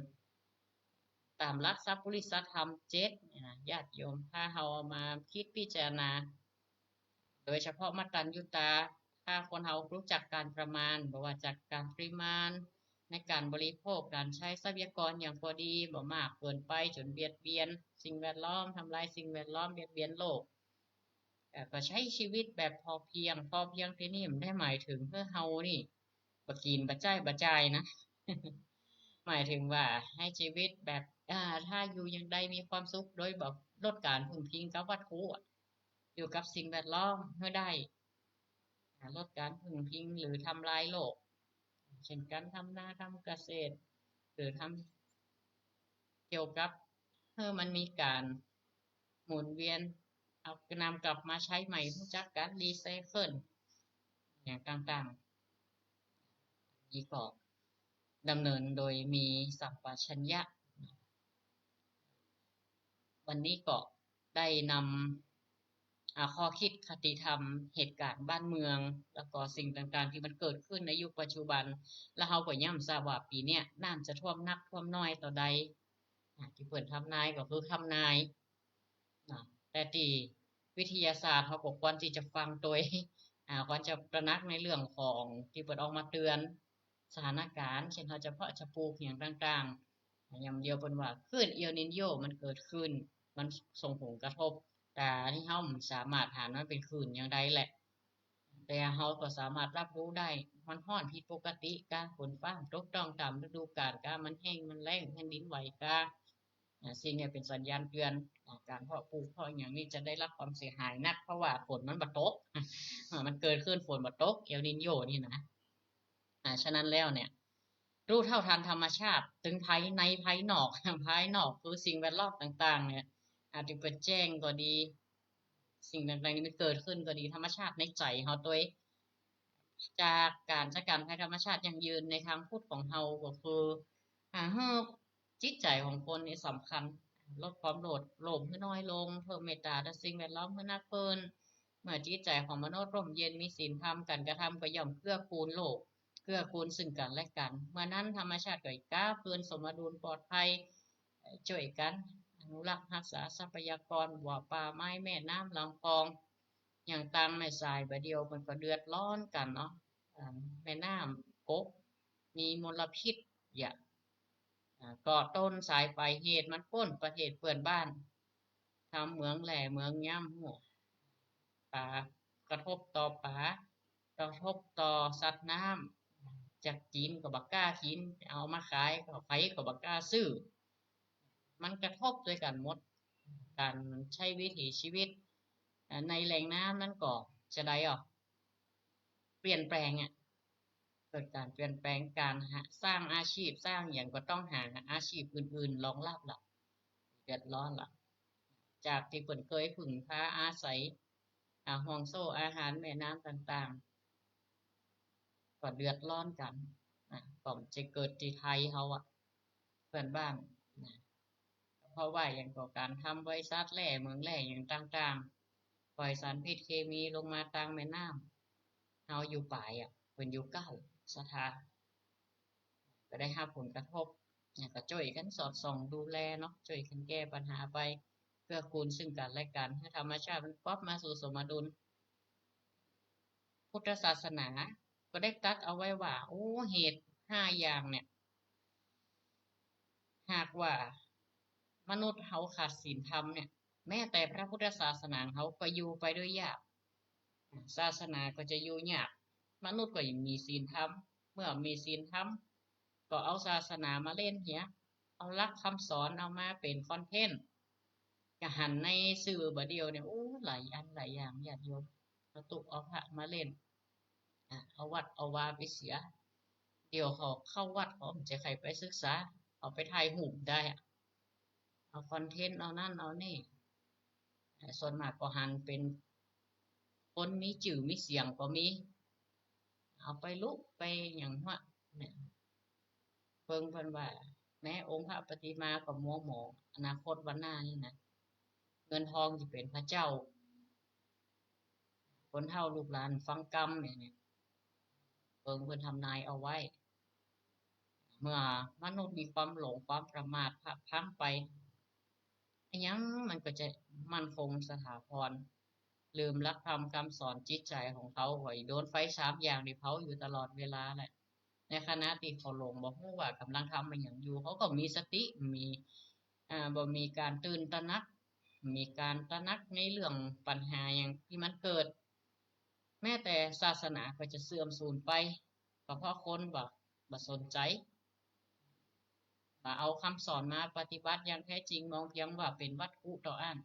ต๋ามหลักสัพพุริสธรรมเจ็ดเนี่ยนะ ญาติโยม ถ้าเฮาเอามาคิดพิจารณา โดยเฉพาะมัตตัญญูตา ถ้าคนเฮารู้จักก๋านประมาณ บ่ว่าจากก๋านปริมาณในก๋านบริโภค ก๋านใจ๊ทรัพยากรอย่างพอดี บ่มากเกินไปจ๋นเบียดเบียนสิ่งแวดล้อม ทำลายสิ่งแวดล้อม เบียดเบียนโลก แต่ก็ใช้ชีวิตแบบพอเพียง พอเพียงตี้นี่บ่ได้หมายเถิงหื้อเฮานี่บ่กิ๋นบ่ใจ๊บ่จ่ายนะ หมายเถิงว่าใช้ชีวิตแบบ อ่า ถ้าอยู่อย่างใดมีความสุข โดยบ่ลดก๋านพึ่งพิงกับวัตถุอะ อยู่กับสิ่งแวดล้อมหื้อได้ อ่า ลดก๋านพึ่งพิงหรือทำลายโลก เช่นก๋านทำนาทำเกษตร หรือทำเกี่ยวกับ หื้อมันมีก๋านหมุนเวียน เอานำกลับมาใช้ใหม่ ฮู้จักก๋านรีไซเคิล อย่างต่างๆ นี่ก็ดำเนินโดยมีสัมปชัญญะ วันนี้ก็ได้นำ อ่า ข้อคิดคติธรรม เหตุก๋ารณ์บ้านเมือง แล้วก็สิ่งต่างๆ ตี้มันเกิดขึ้นในยุคปัจจุบัน แล้วเฮาก็ย้ำซะว่าปี๋เนี้ยน้ำจะท่วมนักท่วมน้อยเต้าใด อ่า ตี้เปิ้นทำนายก็คือทำนาย นะ แต่ตี้วิทยาศาสตร์เฮาก็ควรตี้จะฟังตวย อ่า ควรจะตระหนักในเรื่องของตี้เปิ้นออกมาเตือนสถานก๋ารณ์ เช่นเฮาจะเพาะจะปลูกอย่างต่างๆ อย่างเดียวเปิ้นว่าคลื่นเอลนีโญมันเกิดขึ้น มันส่งผลกระทบ แต่ตี้เฮาบ่สามารถหันมันเป๋นคลื่นอย่างใดแหละ แต่เฮาก็สามารถรับรู้ได้ มันฮ้อนผิดปกติกา ฝนฟ้าบ่ตกต้องต๋ามฤดูก๋าลกา มันแห้งมันแล้ง แผ่นดินไหวกา อ่า สิ่งเนี้ยเป๋นสัญญาณเตือน อ่า ก๋านเพาะปลูกเพาะอะหยังนี่จะได้รับความเสียหายนัก เพราะว่าฝนมันบ่ตก อ่า มันเกิดขึ้นฝนบ่ตก เอลนีโญนี่นะ อ่า ฉะนั้นแล้วเนี่ย รู้เท่าทันธรรมชาติ ตึงภายในภายนอก ภายนอกคือสิ่งแวดล้อมต่างๆ เนี่ย อาจจะเปิดแจ้งก็ดี สิ่งต่างๆ นี่มันเกิดขึ้นก็ดี ธรรมชาติในใจ๋เฮาตวย จากก๋านจัดก๋านภัยธรรมชาติยั่งยืนในทางพุทธของเฮาก็คือ อ่า หื้อจิตใจ๋ของคนนี่สำคัญ ลดความโลภ โลภหื้อน้อยลง เพิ่มเมตตาต่อสิ่งแวดล้อมหื้อนักขึ้น เมื่อจิตใจ๋ของมนุษย์ร่มเย็นมีศีลธรรม ก๋านกระทำก็ย่อมเกื้อกูลโลก เกื้อกูลซึ่งกั๋นและกั๋น เมื่อนั้นธรรมชาติก็กลับคืนสมดุลปลอดภัย เอ่อ จ้วยกั๋นอนุรักษ์ฮักษาทรัพยากร บ่อป่าไม้ แม่น้ำลำคลอง อย่างตางแม่สายบ่าเดี่ยวมันก็เดือดร้อนกั๋นเนาะ อ่า แม่น้ำก๊ก มีมลพิษ อย่า อ่า ก็ต้นสายป๋ลายเหตุมันป้นประเทศเปื้อนบ้าน ทำเหมืองแร่เหมืองย้ำหัว ป๋า กระทบต่อป๋า กระทบต่อสัตว์น้ำ จะกิ๋นก็บ่กล้ากิ๋น เอามาขายก็ใผก็บ่กล้าซื้อ มันกระทบตวยกั๋นหมด ก๋านใจ๊วิถีชีวิต อ่า ในแหล่งน้ำนั้นก็จะได้ออก เปลี่ยนแปลงอะ เกิดก๋านเปลี่ยนแปลง ก๋านหา สร้างอาชีพ สร้างอะหยังก็ต้องหาอาชีพอื่นๆ รองรับละ เดือดร้อนละ จากตี้เปิ้นเกยผึ่งพาอาศัย อ่า ห่วงโซ่อาหารแม่น้ำต่างๆ ก็เดือดร้อนกั๋น อ่า ก็จะเกิดตี้ไทยเฮาอะ เปื้อนบ้าน นะ เพราะว่าอย่างก็ก๋านทำบริษัทแร่เหมืองแร่อย่างต่างๆ ปล่อยสารพิษเคมีลงมาตางแม่น้ำ เฮาอยู่ป๋ายอะ เปิ้นอยู่เก๊า ศรัทธา ก็ได้ฮับผลกระทบ เนี่ย ก็จ้วยกั๋นสอดส่องดูแลเนาะ จ้วยกั๋นแก้ปัญหาไป เกื้อกูลซึ่งกั๋นและกั๋น หื้อธรรมชาติมันกลับมาสู่สมดุล พุทธศาสนาก็ได้ตรัสเอาไว้ว่า โอ้ เหตุห้าอย่างเนี่ย หากว่ามนุษย์เฮาขาดศีลธรรมเนี่ย แม้แต่พระพุทธศาสนาเฮาก็อยู่ไปโดยยาก ศาสนาก็จะอยู่ยาก มนุษย์ก็ยังมีศีลธรรม เมื่อมีศีลธรรม ก็เอาศาสนามาเล่นเหีย เอาหลักคำสอนเอามาเป๋นคอนเทนต์ ก็หันในสื่อบ่าเดี่ยวเนี่ย โอ้ หลายอันหลายอย่าง ญาติโยม เอาตุ๊เอาพระมาเล่น อ่ะ เอาวัดเอาวาไปเสีย เดี๋ยวเขาเข้าวัดเขาจะใค่ไปศึกษา เอาไปถ่ายรูปได้อะ เอาคอนเทนต์ เอานั่นเอานี่ ส่วนมากก็หันเป๋นคนมีจื้อมีเสียงก็มี เอาไปลุไปอย่างหั้นเนี่ย เปิงเปิ้นว่า แม้องค์พระปฏิมาก็มัวหมอง อนาคตวันหน้านี่นะ เงินทองจะเป๋นพระเจ้า คนเฒ่าลูกหลานฟังกำเนี่ย เปิงเปิ้นทำนายเอาไว้ เมื่อมนุษย์มีความหลงความประมาทพลั้งไป อะหยังมันก็จะมั่นคงสถาพร ลืมหลักธรรมคำสอนจิตใจ๋ของเขา ก็โดนไฟสามอย่างนี่เผาอยู่ตลอดเวลาแหละ ในขณะตี้เขาหลงบ่ฮู้ว่ากำลังทำอะหยังอยู่ เขาก็มีสติ มี อ่า บ่มีก๋านตื่นตระหนัก มีก๋านตระหนักในเรื่องปัญหาหยังตี้มันเกิด แม้แต่ศาสนาก็จะเสื่อมสูญไป ก็เพราะคนบ่ บ่สนใจ๋ บ่เอากำสอนมาปฏิบัติอย่างแท้จริง มองเพียงว่าเป๋นวัตถุเต้าอั้น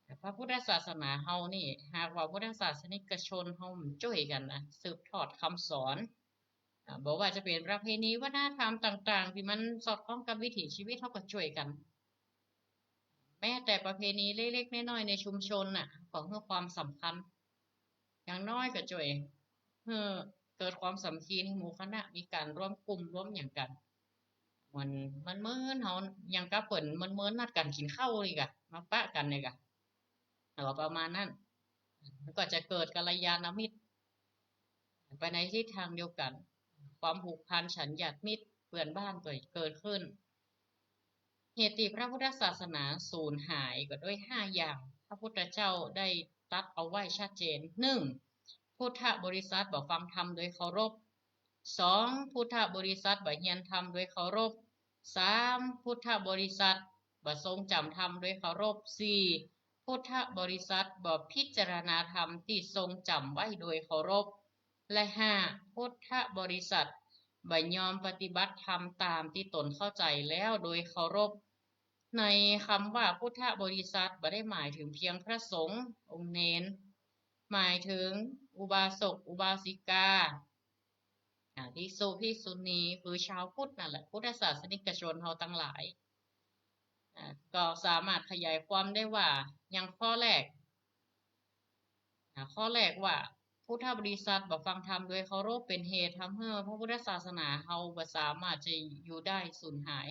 แต่พระพุทธศาสนาเฮานี่ หากว่าพุทธศาสนิกชนเฮาบ่จ้วยกั๋นนะ สืบทอดกำสอน อ่า บ่ว่าจะเป๋นประเพณีวัฒนธรรมต่างๆ ตี้มันสอดคล้องกับวิถีชีวิต เฮาก็จ้วยกั๋น แม้แต่ประเพณีเล็กๆ น้อยๆ ในชุมชนน่ะ ก็หื้อความสำคัญ อย่างน้อยก็จ้วยหื้อเกิดความสามัคคีในหมู่คณะ มีก๋านรวมกลุ่มรวมหยังกั๋น เหมือน มันเหมือนเฮา อย่างกับเปิ้นเหมือนๆ นัดกั๋นกิ๋นข้าวนี่ก่ะ มาปะกั๋นนี่ก่ะ ก็ประมาณนั้น มันก็จะเกิดกัลยาณมิตร ไปในทิศทางเดียวกั๋น ความผูกพันฉันญาติมิตรเปื้อนบ้านก็เกิดขึ้น เหตุตี้พระพุทธศาสนาสูญหายก็ด้วยห้าอย่าง พระพุทธเจ้าได้ตรัสเอาไว้ชัดเจน หนึ่ง พุทธบริษัทบ่ฟังธรรมโดยเคารพ สอง พุทธบริษัทบ่เฮียนธรรมโดยเคารพ สาม พุทธบริษัทบ่ทรงจ๋ำธรรมโดยเคารพ สี่ พุทธบริษัทบ่พิจารณาธรรมตี้ทรงจ๋ำไว้โดยเคารพ และห้า พุทธบริษัทบ่ยอมปฏิบัติธรรมต๋ามตี้ต๋นเข้าใจ๋แล้วโดยเคารพ ในกำว่าพุทธบริษัทบ่ได้หมายเถิงเพียงพระสงฆ์องค์เณร หมายเถิงอุบาสกอุบาสิกา อ่า ภิกษุภิกษุณี คือชาวพุทธนั่นแหละ พุทธศาสนิกชนเฮาตังหลาย อ่า ก็สามารถขยายความได้ว่า อย่างข้อแรก อ่า ข้อแรกว่า พุทธบริษัทบ่ฟังธรรมโดยเคารพ เป๋นเหตุทำหื้อพระพุทธศาสนาเฮาบ่สามารถจะอยู่ได้ สูญหาย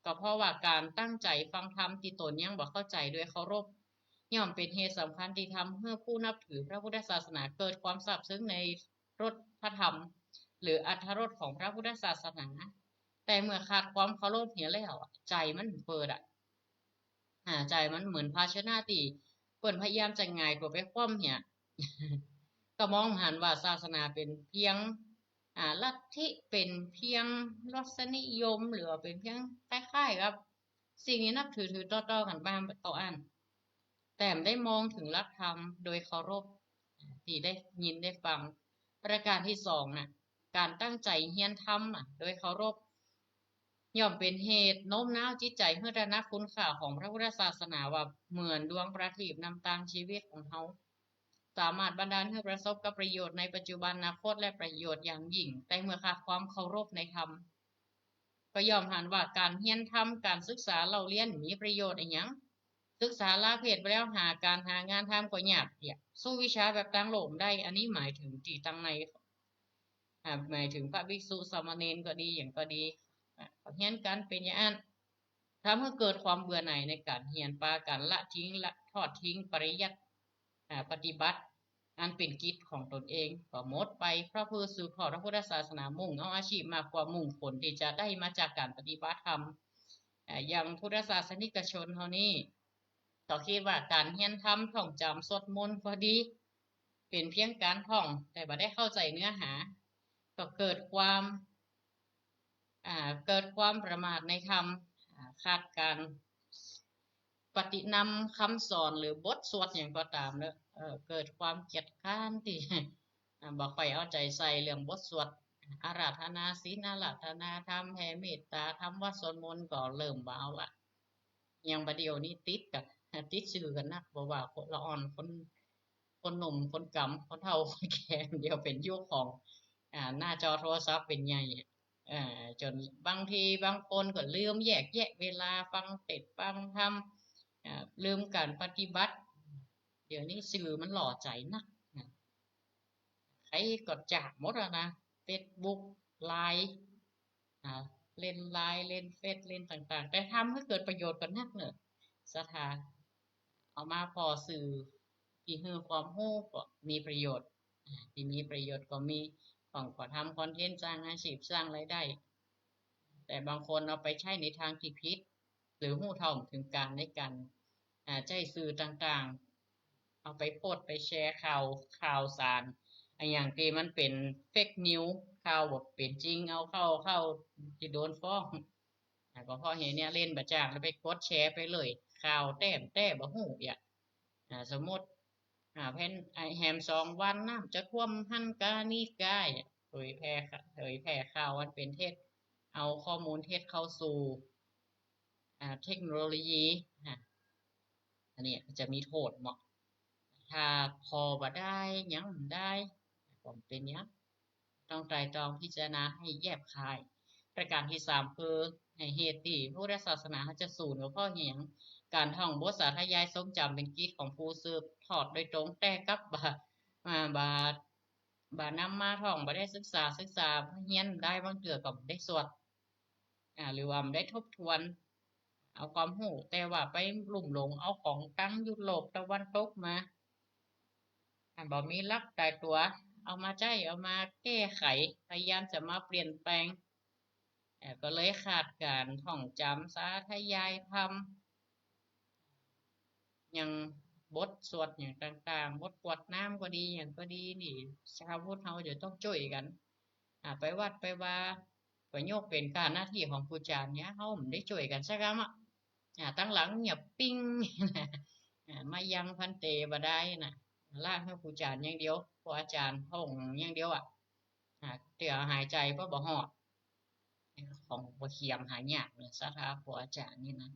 ก็เพราะว่าก๋านตั้งใจ๋ฟังธรรมตี้ต๋นยังบ่เข้าใจ๋โดยเคารพ ย่อมเป๋นเหตุสำคัญตี้ทำหื้อผู้นับถือพระพุทธศาสนาเกิดความซาบซึ้งในรสพระธรรม หรืออรรถรสของพระพุทธศาสนา แต่เมื่อขาดความเคารพเหียแล้วอะ ใจ๋มันเปิดอะ อ่า ใจ๋มันเหมือนภาชนะตี้เปิ้นพยายามจะหงายตั๋วไปคว่ำเหีย ก็มองหันว่าศาสนาเป๋นเพียง อ่า ลัทธิ เป๋นเพียงรสนิยม หรือว่าเป๋นเพียงคล้ายๆ กับสิ่งตี้นับถือๆ ต่อๆ กั๋นมาเต้าอั้น แต่บ่ได้มองเถิงหลักธรรมโดยเคารพ ตี้ได้ยินได้ฟัง ประก๋านตี้สองน่ะ ก๋านตั้งใจ๋เฮียนธรรมอะ โดยเคารพ ย่อมเป๋นเหตุโน้มน้าวจิตใจ๋หื้อตระหนักคุณค่าของพระพุทธศาสนาว่าเหมือนดวงประทีปนำตางชีวิตของเฮา สามารถบันดาลหื้อประสบกับประโยชน์ในปัจจุบัน อนาคต และประโยชน์อย่างยิ่ง แต่เมื่อขาดความเคารพในธรรม ก็ย่อมหันว่าก๋านเฮียนธรรม ก๋านศึกษาเล่าเรียนมีประโยชน์อะหยัง ศึกษาลาเพศไปแล้วหาก๋านหางานทำก็ยากเยียะ สู้วิชาแบบตางโลกบ่ได้ อันนี้หมายเถิงตี้ตางใน อ่า หมายเถิงพระภิกษุสามเณรก็ดี หยังก็ดี อ่า เฮียนกั๋นเป๋นอย่างอั้น ทำหื้อเกิดความเบื่อหน่ายในก๋านเฮียน ปากั๋นละทิ้ง ละทอดทิ้งปริยัติ อ่า ปฏิบัติ อันเป๋นกิจของตนเอง ก็หมดไป เพราะเพื่อสืบทอดพระพุทธศาสนา มุ่งเอาอาชีพมากกว่ามุ่งผลตี้จะได้มาจากก๋านปฏิบัติธรรม อ่า อย่างพุทธศาสนิกชนเฮานี่ ก็กึ๊ดว่าก๋านเฮียนธรรม ท่องจ๋ำสวดมนต์ก็ดี เป๋นเพียงก๋านท่อง แต่บ่ได้เข้าใจ๋เนื้อหา ก็เกิดความ อ่า เกิดความประมาทในธรรม อ่า ขาดก๋านปฏิบัตินำกำสอนหรือบทสวดหยังก็ต๋ามเนาะ เอ่อ เกิดความเกียจคร้านตี้ อ่า บ่ค่อยเอาใจ๋ใส่เรื่องบทสวด อาราธนาศีล อาราธนาธรรม แผ่เมตต๋า ทำวัตรสวดมนต์ก็เริ่มบ่เอาละ อย่างบ่าเดี่ยวนี้ติดกั๋น ติดสื่อกั๋นนัก บ่ว่าคนละอ่อน คน คนหนุ่ม คนก๋ำ คนเฒ่า คนแก่ เดี๋ยวเป๋นยุคของ อ่า หน้าจอโทรศัพท์เป๋นใหญ่ อ่า จ๋นบางทีบางคนก็ลืมแยกแยะเวลาฟังเทศน์ฟังธรรม อ่า ลืมก๋านปฏิบัติ เดี๋ยวนี้สื่อมันหล่อใจ๋นักนะ ใผก็จ้างหมดอะนะ เฟซบุ๊ก ไลน์ อ่า เล่นไลน์ เล่นเฟซ เล่นต่างๆ แต่ทำหื้อเกิดประโยชน์กั๋นนักเนาะ ศรัทธา เอามาผ่อสื่อตี้หื้อความฮู้ก็มีประโยชน์ อ่า ตี้มีประโยชน์ก็มี ของก็ทำคอนเทนต์สร้างอาชีพสร้างรายได้ แต่บางคนเอาไปใจ๊ในทางตี้ผิด หรือฮู้เท่าบ่เถิงก๋านในก๋าน อ่า ใจ๊สื่อต่างๆ เอาไปโพสต์ไปแชร์ข่าว ข่าวสาร อะหยังตี้มันเป๋นเฟกนิวส์ ข่าวบ่เป๋นจริง เอาเข้า เข้าตี้โดนฟ้อง อ่า ก็เพราะเหตุเนี่ยเล่นบ่จ้าง แล้วไปกดแชร์ไปเลย ข่าวแต๊บ่แต๊บ่ฮู้อะ อ่า สมมุติ อ่า แผ่น ไอ้แหมสองวันน้ำจะท่วมหั้นกานี้กา เผยแพร่ เผยแพร่ข่าวอันเป๋นเท็จ เอาข้อมูลเท็จเข้าสู่ อ่า เทคโนโลยี อ่า อันนี้ก็จะมีโต้ษเนาะ ถ้าผ่อบ่ได้ หยังบ่ได้ ก็บ่เป๋นหยัง ต้องไตร่ตรองพิจารณาให้แยบคาย ประการตี้สามคือ เหตุตี้พุทธศาสนาจะสูญก็เพราะหยัง ก๋านท่องบทสาธยายทรงจ๋ำเป๋นกิจของผู้สืบทอดโดยตรง แต่กลับบ่า อ่า บ่า บ่านำมาท่อง บ่ได้ศึกษา ศึกษาเฮียนได้ บางเตื้อก็บ่ได้สวด อ่า หรือว่าบ่ได้ทบทวน เอาความฮู้ แต่ว่าไปลุ่มหลงเอาของตังยุโรปตะวันตกมา อ่า บ่มีหลักต๋ายตั๋ว เอามาใจ๊ เอามาแก้ไข พยายามจะมาเปลี่ยนแปลง เอ่อ ก็เลยขาดก๋านท่องจ๋ำสาธยายธรรม อย่างบทสวดอย่างต่างๆ บทกรวดน้ำก็ดี หยังก็ดีนี่ ชาวพุทธเฮาจะต้องจ้วยกั๋น อ่า ไปวัดไปวา ก็ยกเป๋นก๋านหน้าตี้ของครูอาจ๋ารย์เนี่ย เฮาบ่ได้จ้วยกั๋นสักกำอะ อ่า ตังหลังเงียบปิ้ง อ่า มายังภัณฑ์เต๋บ่ได้นะ ละหื้อครูอาจ๋ารย์อย่างเดียว ครูอาจ๋ารย์พระองค์อย่างเดียวอะ อ่า เตื้อหายใจ๋ก็บ่ฮอด ของบ่เขียมหายากเนี่ย ศรัทธาครูอาจ๋ารย์นี่นะ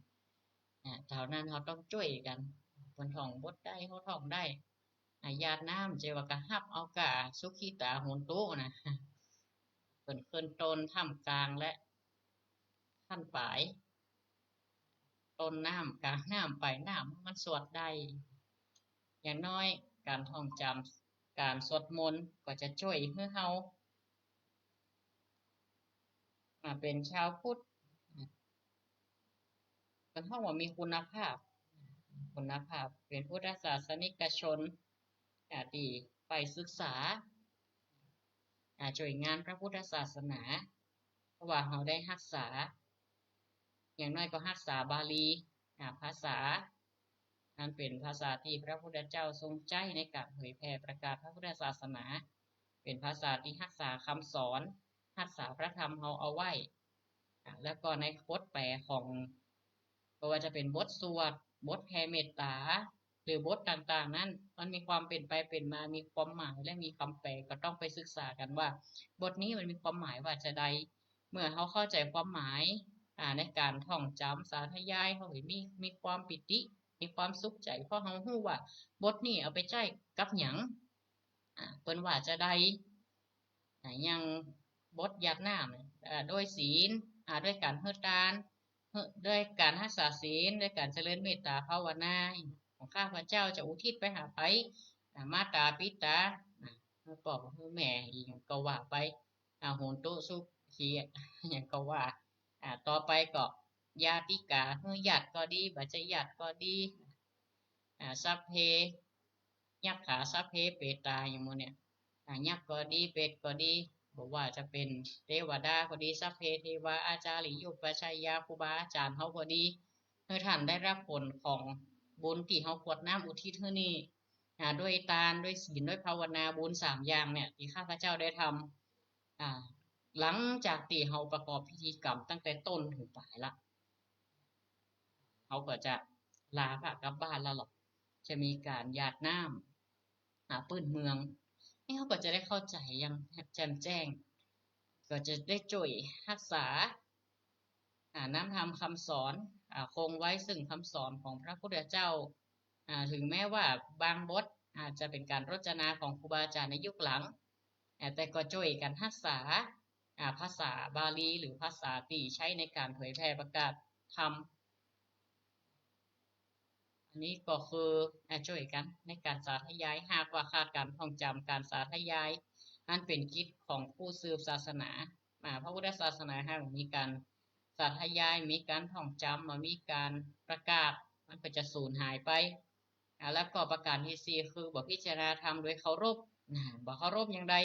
อ่า เต้านั้นเฮาต้องจ้วยกั๋น เปิ้นท่องบทใดเฮาท่องได้ อ่า หยาดน้ำ จะว่าก็ฮับเอาก้า สุขิตา โหนตุ นะ เปิ้นขึ้นต้น ท่ามกลาง และขั้นปลาย ต้นน้ำ ก๋างน้ำ ปลายน้ำ มันสวดได้ อย่างน้อยก๋านท่องจ๋ำ ก๋านสวดมนต์ก็จะจ้วยหื้อเฮา อ่า เป๋นชาวพุทธ อ่า เปิ้นฮ้องว่ามีคุณภาพ คุณภาพ เป๋นพุทธศาสนิกชน อ่า ตี้ใฝ่ศึกษา อ่า จ้วยงานพระพุทธศาสนา เพราะว่าเฮาได้ฮักษา อย่างน้อยก็ฮักษาบาลี อ่า ภาษา อันเป๋นภาษาตี้พระพุทธเจ้าทรงใจ๊ในก๋านเผยแผ่ประกาศพระพุทธศาสนา เป๋นภาษาตี้ฮักษากำสอน ฮักษาพระธรรมเฮาเอาไว้ อ่า แล้วก็ในบทแปลของ บ่ว่าจะเป๋นบทสวด บทแผ่เมตต๋า หรือบทต่างๆ นั้น มันมีความเป๋นไปเป๋นมา มีความหมายและมีกำแปล ก็ต้องไปศึกษากั๋นว่า บทนี้มันมีความหมายว่าจาใด เมื่อเฮาเข้าใจ๋ความหมาย อ่า ในก๋านท่องจ๋ำสาธยาย เฮาก็มี มีความปีติ มีความสุขใจ๋ เพราะเฮาฮู้ว่าบทนี้เอาไปใจ๊กับหยัง อ่า เปิ้นว่าจาใด อ่า อย่างบทหยาดน้ำ อ่า โดยศีล อ่า โดยก๋านหื้อตาน หื้อ โดยก๋านฮักษาศีล โดยก๋านเจริญเมตต๋าภาวนา ของข้าพเจ้าจะอุทิศไปหาใผ อ่า มาตาปิตา อ่า หื้อป้อหื้อแม่ อีหยังก็ว่าไป อ่า โหนตุสุขี หยังก็ว่า อ่า ต่อไปก็ญาติกา หื้อญาติก็ดี บ่ใจ้ญาติก็ดี อ่า สัพเพ ยักขา สัพเพเปตา อย่างหมู่เนี่ย อ่า ยักษ์ก็ดี เปรตก็ดี บ่ว่าจะเป๋นเตวดาก็ดี สัพเพเทวา อาจาริยุปัชฌายา ครูบาอาจ๋ารย์เฮาก็ดี หื้อท่านได้ฮับผลของบุญตี้เฮากรวดน้ำอุทิศหื้อนี้ อ่า ด้วยตาน ด้วยศีล ด้วยภาวนา บุญสามอย่างเนี่ย ตี้ข้าพเจ้าได้ทำ อ่า หลังจากตี้เฮาประกอบพิธีกรรมตั้งแต่ต้นเถิงปลายละ เฮาก็จะลาพระกลับบ้านแล้วหรอก จะมีก๋านหยาดน้ำ อ่า ปื้นเมือง นี่เฮาก็จะได้เข้าใจ๋อย่างแจ่มแจ้ง ก็จะได้จ้วยฮักษา อ่า น้ำธรรมคำสอน อ่า คงไว้ซึ่งคำสอนของพระพุทธเจ้า อ่า ถึงแม้ว่าบางบทอาจจะเป๋นก๋านรจนาของครูบาอาจ๋ารย์ในยุคหลัง อ่า แต่ก็จ้วยกั๋นฮักษา อ่า ภาษาบาลี หรือภาษาตี้ใจ๊ในก๋านเผยแผ่ประกาศธรรม อันนี้ก็คือ อ่า จ้วยกั๋นในก๋านสาธยาย หากว่าขาดก๋านท่องจ๋ำ ก๋านสาธยาย อันเป๋นกิจของผู้สืบศาสนา อ่า พระพุทธศาสนาหากมีก๋านสาธยาย มีก๋านท่องจ๋ำ บ่มีก๋านประกาศ มันก็จะสูญหายไป อ่า แล้วก็ประการตี้สี่คือบ่พิจารณาธรรมโดยเคารพ นะ บ่เคารพอย่างใด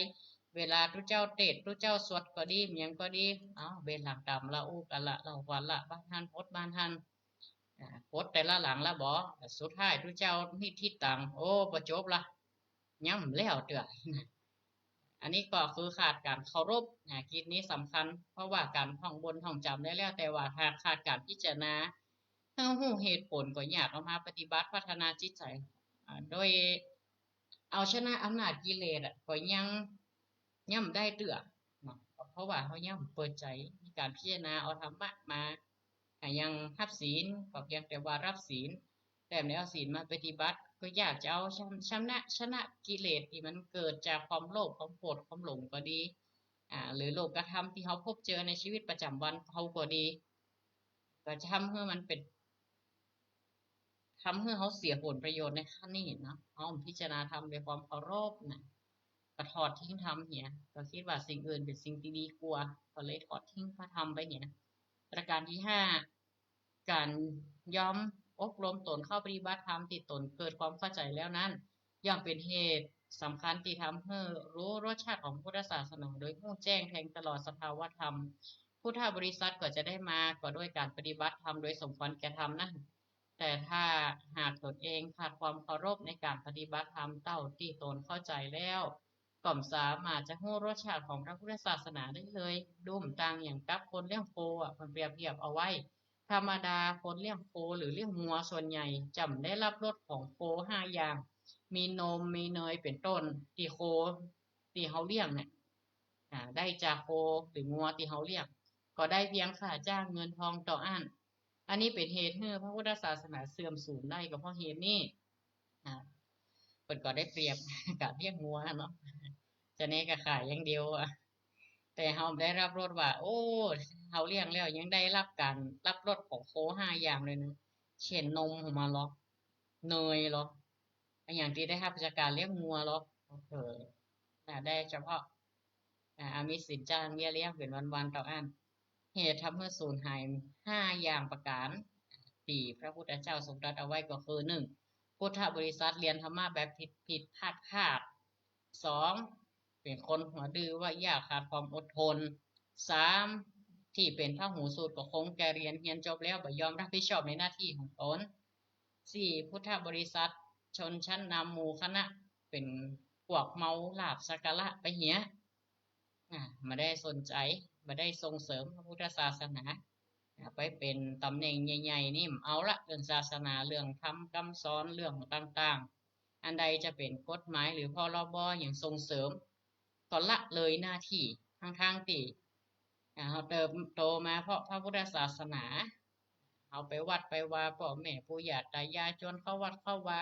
เวลาตุ๊เจ้าเตสน์ ตุ๊เจ้าสวดก็ดี หยังก็ดี เอ้า เบนหลังต๋ามละอู้กั๋นละ เล่าขวัญละ บ้านหั้นปดบ้านหั้น อ่า ปดแต่ละหลังละบ่ สุดท้ายตุ๊เจ้านิทธิตัง โอ้ บ่จบละ ยังบ่แล้วเตื้อ นะ อันนี้ก็คือขาดก๋านเคารพ นะ กิจนี้สำคัญ เพราะว่าก๋านท่องบนท่องจ๋ำได้แล้ว แต่ว่าถ้าขาดก๋านพิจารณา หื้อฮู้เหตุผลก็ยากเอามาปฏิบัติพัฒนาจิตใจ๋ อ่า โดยเอาชนะอำนาจกิเลสอะ ก็ยัง ยังบ่ได้เตื้อเนาะ เพราะว่าเฮายังบ่เปิดใจ๋ มีก๋านพิจารณาเอาธรรมะมา อ่า อย่างฮับศีล ก็เพียงแต่ว่าฮับศีล แต่บ่ได้เอาศีลมาปฏิบัติ ก็อยากจะเอาชำ- ชำระ ชนะกิเลสตี้มันเกิดจากความโลภ ความโกรธ ความหลงก็ดี อ่า หรือโลกธรรมตี้เฮาพบเจอในชีวิตประจ๋ำวันเฮาก็ดี ก็จะทำหื้อมันเป๋น ทำหื้อเฮาเสียผลประโยชน์ในขั้นนี้เนาะ เฮาพิจารณาธรรมด้วยความเคารพนะ ก็ทอดทิ้งธรรมเหีย ก็กึ๊ดว่าสิ่งอื่นเป๋นสิ่งตี้ดีกว่า ก็เลยทอดทิ้งพระธรรมไปเหีย ประก๋านตี้ห้า ก๋านยอมอบรมตนเข้าปฏิบัติธรรมตี้ตนเกิดความเข้าใจ๋แล้วนั้น ย่อมเป๋นเหตุสำคัญตี้ทำหื้อฮู้รสชาติของพุทธศาสนา โดยฮู้แจ้งแทงตลอดสภาวธรรม พุทธบริษัทก็จะได้มาก็ด้วยก๋านปฏิบัติธรรมโดยสมควรแก่ธรรมนั้น แต่ถ้าหากตนเองขาดความเคารพในก๋านปฏิบัติธรรมเต้าตี้ตนเข้าใจ๋แล้ว ก็บ่สามารถจะฮู้รสชาติของพระพุทธศาสนาได้เลย ดุ้มต่างอย่างกับคนเลี้ยงโคอะ เปิ้นเปรียบเทียบเอาไว้ ธรรมดาคนเลี้ยงโคหรือเลี้ยงงัวส่วนใหญ่จะบ่ได้ฮับรสของโคห้าอย่าง มีนม มีเนย เป๋นต้น ตี้โค ตี้เฮาเลี้ยงเนี่ย อ่า ได้จากโคหรืองัวตี้เฮาเลี้ยง ก็ได้เพียงค่าจ้างเงินทองเต้าอั้น อันนี้เป๋นเหตุหื้อพระพุทธศาสนาเสื่อมสูญได้ก็เพราะเหตุนี้ อ่า เปิ้นก็ได้เปรียบกับเลี้ยงงัวเนาะ จะแน่ก็ขายอย่างเดียวอะ แต่เฮาบ่ได้ฮับรสว่า โอ้ เฮาเลี้ยงแล้วยังได้ฮับก๋านฮับรสของโคห้าอย่างเลยนะ เช่นนมของมันลอ เนยลอ อะหยังตี้ได้ฮับจากก๋านเลี้ยงงัวลอ เออ น่ะ ได้เฉพาะ อ่า อามิสสินจ้างเบี้ยเลี้ยงเป๋นวันๆ เต้าอั้น เหตุทำหื้อสูญหายห้าอย่างประก๋าน ตี้พระพุทธเจ้าทรงตรัสเอาไว้ก็คือ หนึ่ง พุทธบริษัทเรียนธรรมะแบบผิดๆ พลาดๆ สอง เป๋นคนหัวดื้อว่ายากขาดความอดทน สาม ตี้เป๋นพหูสูตรก็คงจะเรียนเฮียนจบแล้ว บ่ยอมฮับผิดชอบในหน้าตี้ของตน สี่ พุทธบริษัทชนชั้นนำหมู่คณะ เป๋นพวกเมาลาภสักการะไปเหีย อ่า บ่ได้สนใจ๋ บ่ได้ส่งเสริมพระพุทธศาสนา อ่า ไปเป๋นต๋ำแหน่งใหญ่ๆ นี่บ่เอาละ เรื่องศาสนา เรื่องธรรมคำสอน เรื่องต่างๆ อันใดจะเป๋นกฎหมายหรือ พรบ หยังส่งเสริม ก็ละเลยหน้าตี้ ทั้งๆ ตี้ อ่า เฮาเติบโตมาเพราะพระพุทธศาสนา เฮาไปวัดไปวา ป้อแม่ปู่ย่าต๋ายายจวนเข้าวัดเข้าวา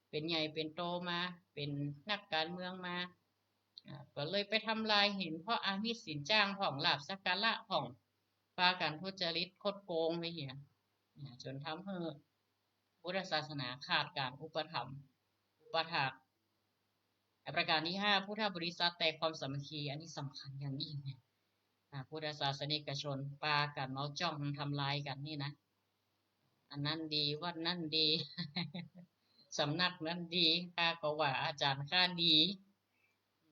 เป๋นใหญ่เป๋นโตมา เป๋นนักก๋านเมืองมา อ่า ก็เลยไปทำลายเห็น เพราะอามิสสินจ้างพ่อง ลาภสักการะพ่อง ปากั๋นทุจริตคดโกงไปเหีย อ่า จ๋นทำหื้อพุทธศาสนาขาดก๋านอุปถัมภ์ อุปถาก ประก๋านตี้ห้า พุทธบริษัทแตกความสามัคคี อันนี้สำคัญอย่างยิ่งเนี่ย อ่า พุทธศาสนิกชนปากั๋นเมาจ้องทำลายกั๋นนี่นะ อันนั้นดี วัดนั้นดี สำนักนั้นดี ข้าก็ว่าอาจ๋ารย์ข้าดี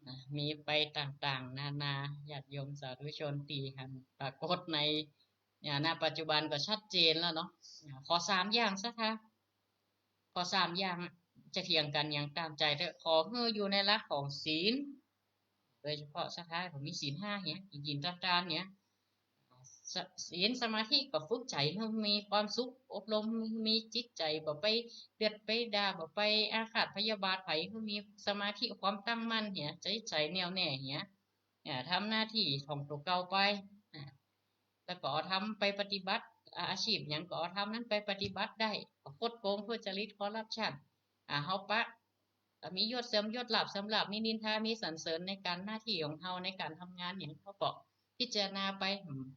นะ มีไปต่างๆ นานา ญาติโยมสาธุชนตี้หันปรากฏใน อ่า ณ ปัจจุบันก็ชัดเจนแล้วเนาะ อ่า ขอสามอย่างซะค่ะ ขอสามอย่างอะ จะเถียงกั๋นหยังต๋ามใจ๋เต๊อะ ขอหื้ออยู่ในหลักของศีล โดยเฉพาะศรัทธาก็มีศีลห้าเหีย กิ๋นกิ๋นตานๆ เหีย ส- ศีลสมาธิก็ฝึกใจ๋หื้อมีความสุข อบรมหื้อมีจิตใจ๋ บ่ไปเดือดไปด่า บ่ไปอาฆาตพยาบาทใผ หื้อมีสมาธิความตั้งมั่นเหีย ใจ๋ใจ๋แน่วแน่เหีย อ่า ทำหน้าตี้ของตั๋วเก่าไป อ่า แล้วก็เอาธรรมไปปฏิบัติ อ่า อาชีพหยังก็เอาธรรมนั้นไปปฏิบัติได้ ก็คดโกงทุจริตคอร์รัปชัน อ่า เฮาปะ อ่า มียศเสื่อมยศ ลาภเสื่อมลาภ มีนินทา มีสรรเสริญในก๋านหน้าตี้ของเฮา ในก๋านทำงานหยัง เฮาก็พิจารณาไป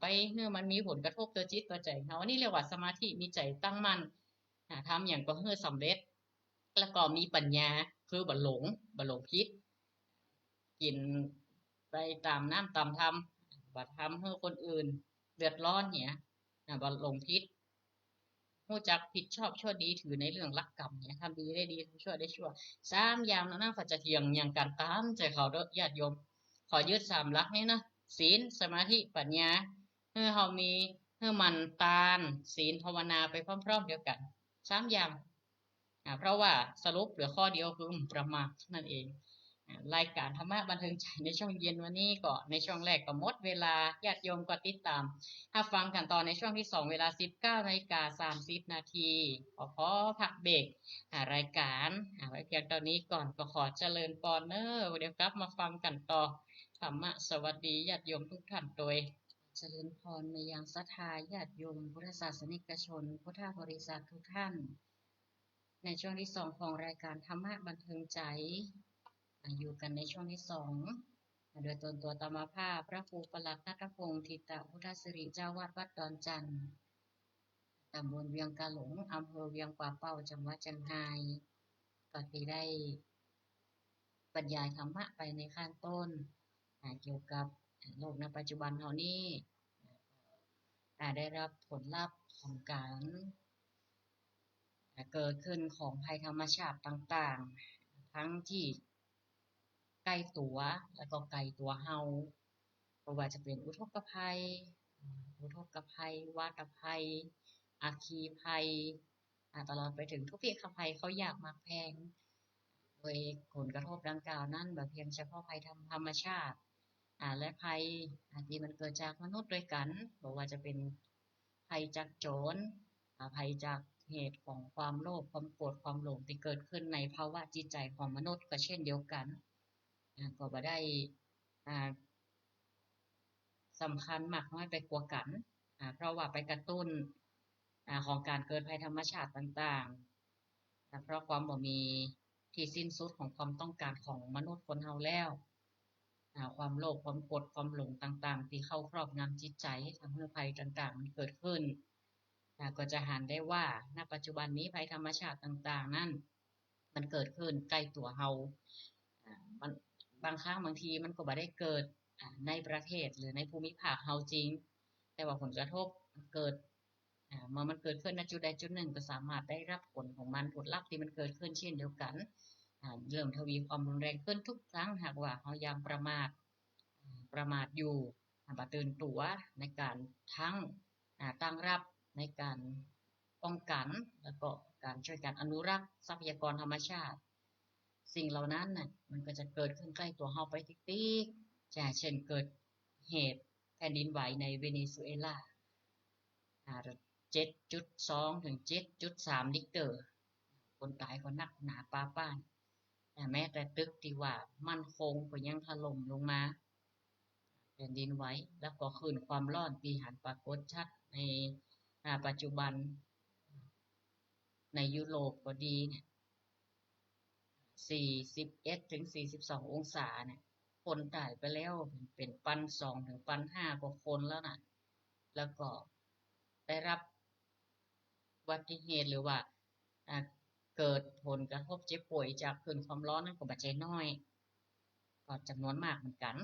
ไปหื้อมันมีผลกระทบต่อจิตต่อใจ๋เฮา อันนี้เรียกว่าสมาธิ มีใจ๋ตั้งมั่น อ่า ทำหยังก็หื้อสำเร็จ แล้วก็มีปัญญา คือบ่หลง บ่หลงผิด กิ๋นไปต๋ามน้ำต๋ามธรรม บ่ทำหื้อคนอื่นเดือดร้อนเหีย อ่า บ่หลงผิด ฮู้จักผิดชอบชั่วดีถือในเรื่องหลักกรรมเหีย ทำดีได้ดี ทำชั่วได้ชั่ว สามอย่างนั้นนะ เขาจะเถียงหยังกั๋นต๋ามใจ๋เขาเต๊อะ ญาติโยม ขอยึดสามหลักนี้นะ ศีล สมาธิ ปัญญา หื้อเฮามี หื้อหมั่นตาน ศีล ภาวนาไปพร้อมๆ เดียวกั๋น สามอย่าง อ่า เพราะว่าสรุปเหลือข้อเดียวคือบ่ประมาทนั่นเอง อ่า รายก๋านธรรมะบันเทิงใจ๋ในช่วงเย็นวันนี้ก็ ในช่วงแรกก็หมดเวลา ญาติโยมก็ติดต๋ามฮับฟังกั๋นต่อในช่วงตี้สอง เวลา สิบเก้านาฬิกาสามสิบนาที ขอ ขอพักเบรก อ่า รายก๋าน อ่า ไว้เพียงเต้านี้ก่อน ก็ขอเจริญพรเน่อ เดี๋ยวกลับมาฟังกั๋นต่อ ธรรมะสวัสดีญาติโยมทุกท่านโตย เจริญพรมายังศรัทธาญาติโยมพุทธศาสนิกชน พุทธบริษัททุกท่าน ในช่วงตี้สองของรายก๋านธรรมะบันเทิงใจ๋ อ่า อยู่กั๋นในช่วงตี้สอง อ่า โดยตนตั๋วอาตมาภาพ พระครูประหลัดณัฐพงษ์ ถิตะพุทธสิริ เจ้าอาวาสวัดดอนจันทน์ ต๋ำบลเวียงกาหลง อำเภอเวียงป่าเป้า จังหวัดเจียงฮาย ก็ตี้ได้บรรยายธรรมะไปในข้างต้น อ่า เกี่ยวกับโลกในปัจจุบันเฮานี้ อ่า ได้ฮับผลลัพธ์ของก๋าน อ่า เกิดขึ้นของภัยธรรมชาติต่างๆ ตึงตี้ใก้ตั๋ว แล้วก็ไก๋ตั๋วเฮา บ่ว่าจะเป๋นอุทกภัย อ่า อุทกภัย วาตภัย อัคคีภัย อ่า ตลอดไปเถิงทุพพิฆภัย เคราะห์ยากหมากแพง โดยผลกระทบดังกล่าวนั้น บ่เพียงเฉพาะภัยธรรม ธรรมชาติ อ่า และภัย อ่า ตี้มันเกิดจากมนุษย์ตวยกั๋น บ่ว่าจะเป๋นภัยจากโจ๋ร อ่า ภัยจากเหตุของความโลภ ความโกรธ ความหลง ตี้เกิดขึ้นในภาวะจิตใจ๋ของมนุษย์ก็เช่นเดียวกั๋น อ่า ก็บ่ได้ อ่า สำคัญมากน้อยไปกว่ากั๋น อ่า เพราะว่าไปกระตุ้น อ่า ของก๋านเกิดภัยธรรมชาติต่างๆ อ่า เพราะความบ่มีตี้สิ้นสุดของความต้องก๋านของมนุษย์คนเฮาแล้ว อ่า ความโลภ ความโกรธ ความหลงต่างๆ ตี้เข้าครอบงำจิตใจ๋ ทำหื้อภัยต่างๆ มันเกิดขึ้น อ่า ก็จะหันได้ว่า ณ ปัจจุบันนี้ภัยธรรมชาติต่างๆ นั้น มันเกิดขึ้นใก้ตั๋วเฮา อ่า มัน บางครั้งบางทีมันก็บ่ได้เกิด อ่า ในประเทศหรือในภูมิภาคเฮาจริง แต่ว่าผลกระทบมันเกิด อ่า เมื่อมันเกิดขึ้น ณ จุดใดจุดนึ่ง ก็สามารถได้ฮับผลของมัน ผลลัพธ์ตี้มันเกิดขึ้นเช่นเดียวกั๋น อ่า เริ่มทวีความรุนแรงขึ้นทุกครั้ง หากว่าเฮายังประมาท อ่า ประมาทอยู่ อ่า บ่ตื่นตั๋วในก๋านตึง อ่า ตั้งรับ ในก๋านป้องกั๋น แล้วก็ก๋านจ้วยกั๋นอนุรักษ์ทรัพยากรธรรมชาติ สิ่งเหล่านั้นน่ะ มันก็จะเกิดขึ้นใก้ตั๋วเฮาไปติ๊กๆ จะเช่นเกิดเหตุแผ่นดินไหวในเวเนซุเอลา อ่า เจ็ดจุดสองเถิงเจ็ดจุดสามริกเตอร์ คนต๋ายก็นักหนาปาป้าน อ่า แม้แต่ตึกตี้ว่ามั่นคงก็ยังถล่มลงมา แผ่นดินไหว แล้วก็คลื่นความร้อนตี้หันปรากฏชัดใน อ่า ปัจจุบัน ในยุโรปก็ดีเนี่ย สี่สิบเอ็ดเถิงสี่สิบสององศาเนี่ย คนต๋ายไปแล้วเป๋น เป๋นปันสองเถิงปันห้ากว่าคนแล้วน่ะ แล้วก็ได้ฮับอุบัติเหตุหรือว่า อ่า เกิดผลกระทบเจ็บป่วยจากคลื่นความร้อนนั้นก็บ่ใจ้น้อย ก็จ๋ำนวนมากเหมือนกั๋น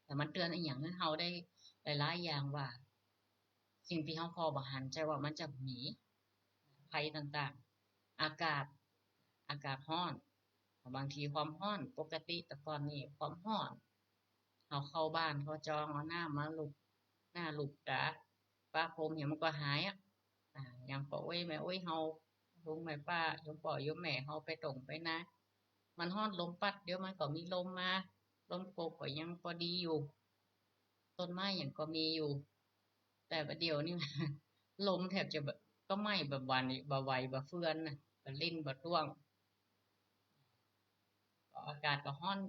แต่มันเตื๋อนอะหยังหื้อเฮาได้หลายๆ อย่างว่า สิ่งตี้เฮาผ่อบ่หันใจ้ว่ามันจะมีภัยต่างๆ อากาศ อากาศฮ้อน บางทีความฮ้อนปกติ แต่ก่อนนี้ความฮ้อน เฮาเข้าบ้านเข้าจอง เอาน้ำมาลูบหน้าลูบต๋า ปะพรมหยังมันก็หายอะ อ่า อย่างป้ออุ๊ยแม่อุ๊ยเฮา ลุงแม่ป้า โยมป้อโยมแม่เฮาไปต้งไปนา มันฮ้อนลมปั๊ด เดี๋ยวมันก็มีลมมา ลมโกกก็ยังปอดีอยู่ ต้นไม้หยังก็มีอยู่ แต่บ่าเดี่ยวนี้ ลมแทบจะแบบ ก็ไหม้บ่หวั่น บ่ไหวบ่เฟือนน่ะ บ่ลิ่นบ่ต้วง ก็อากาศก็ฮ้อน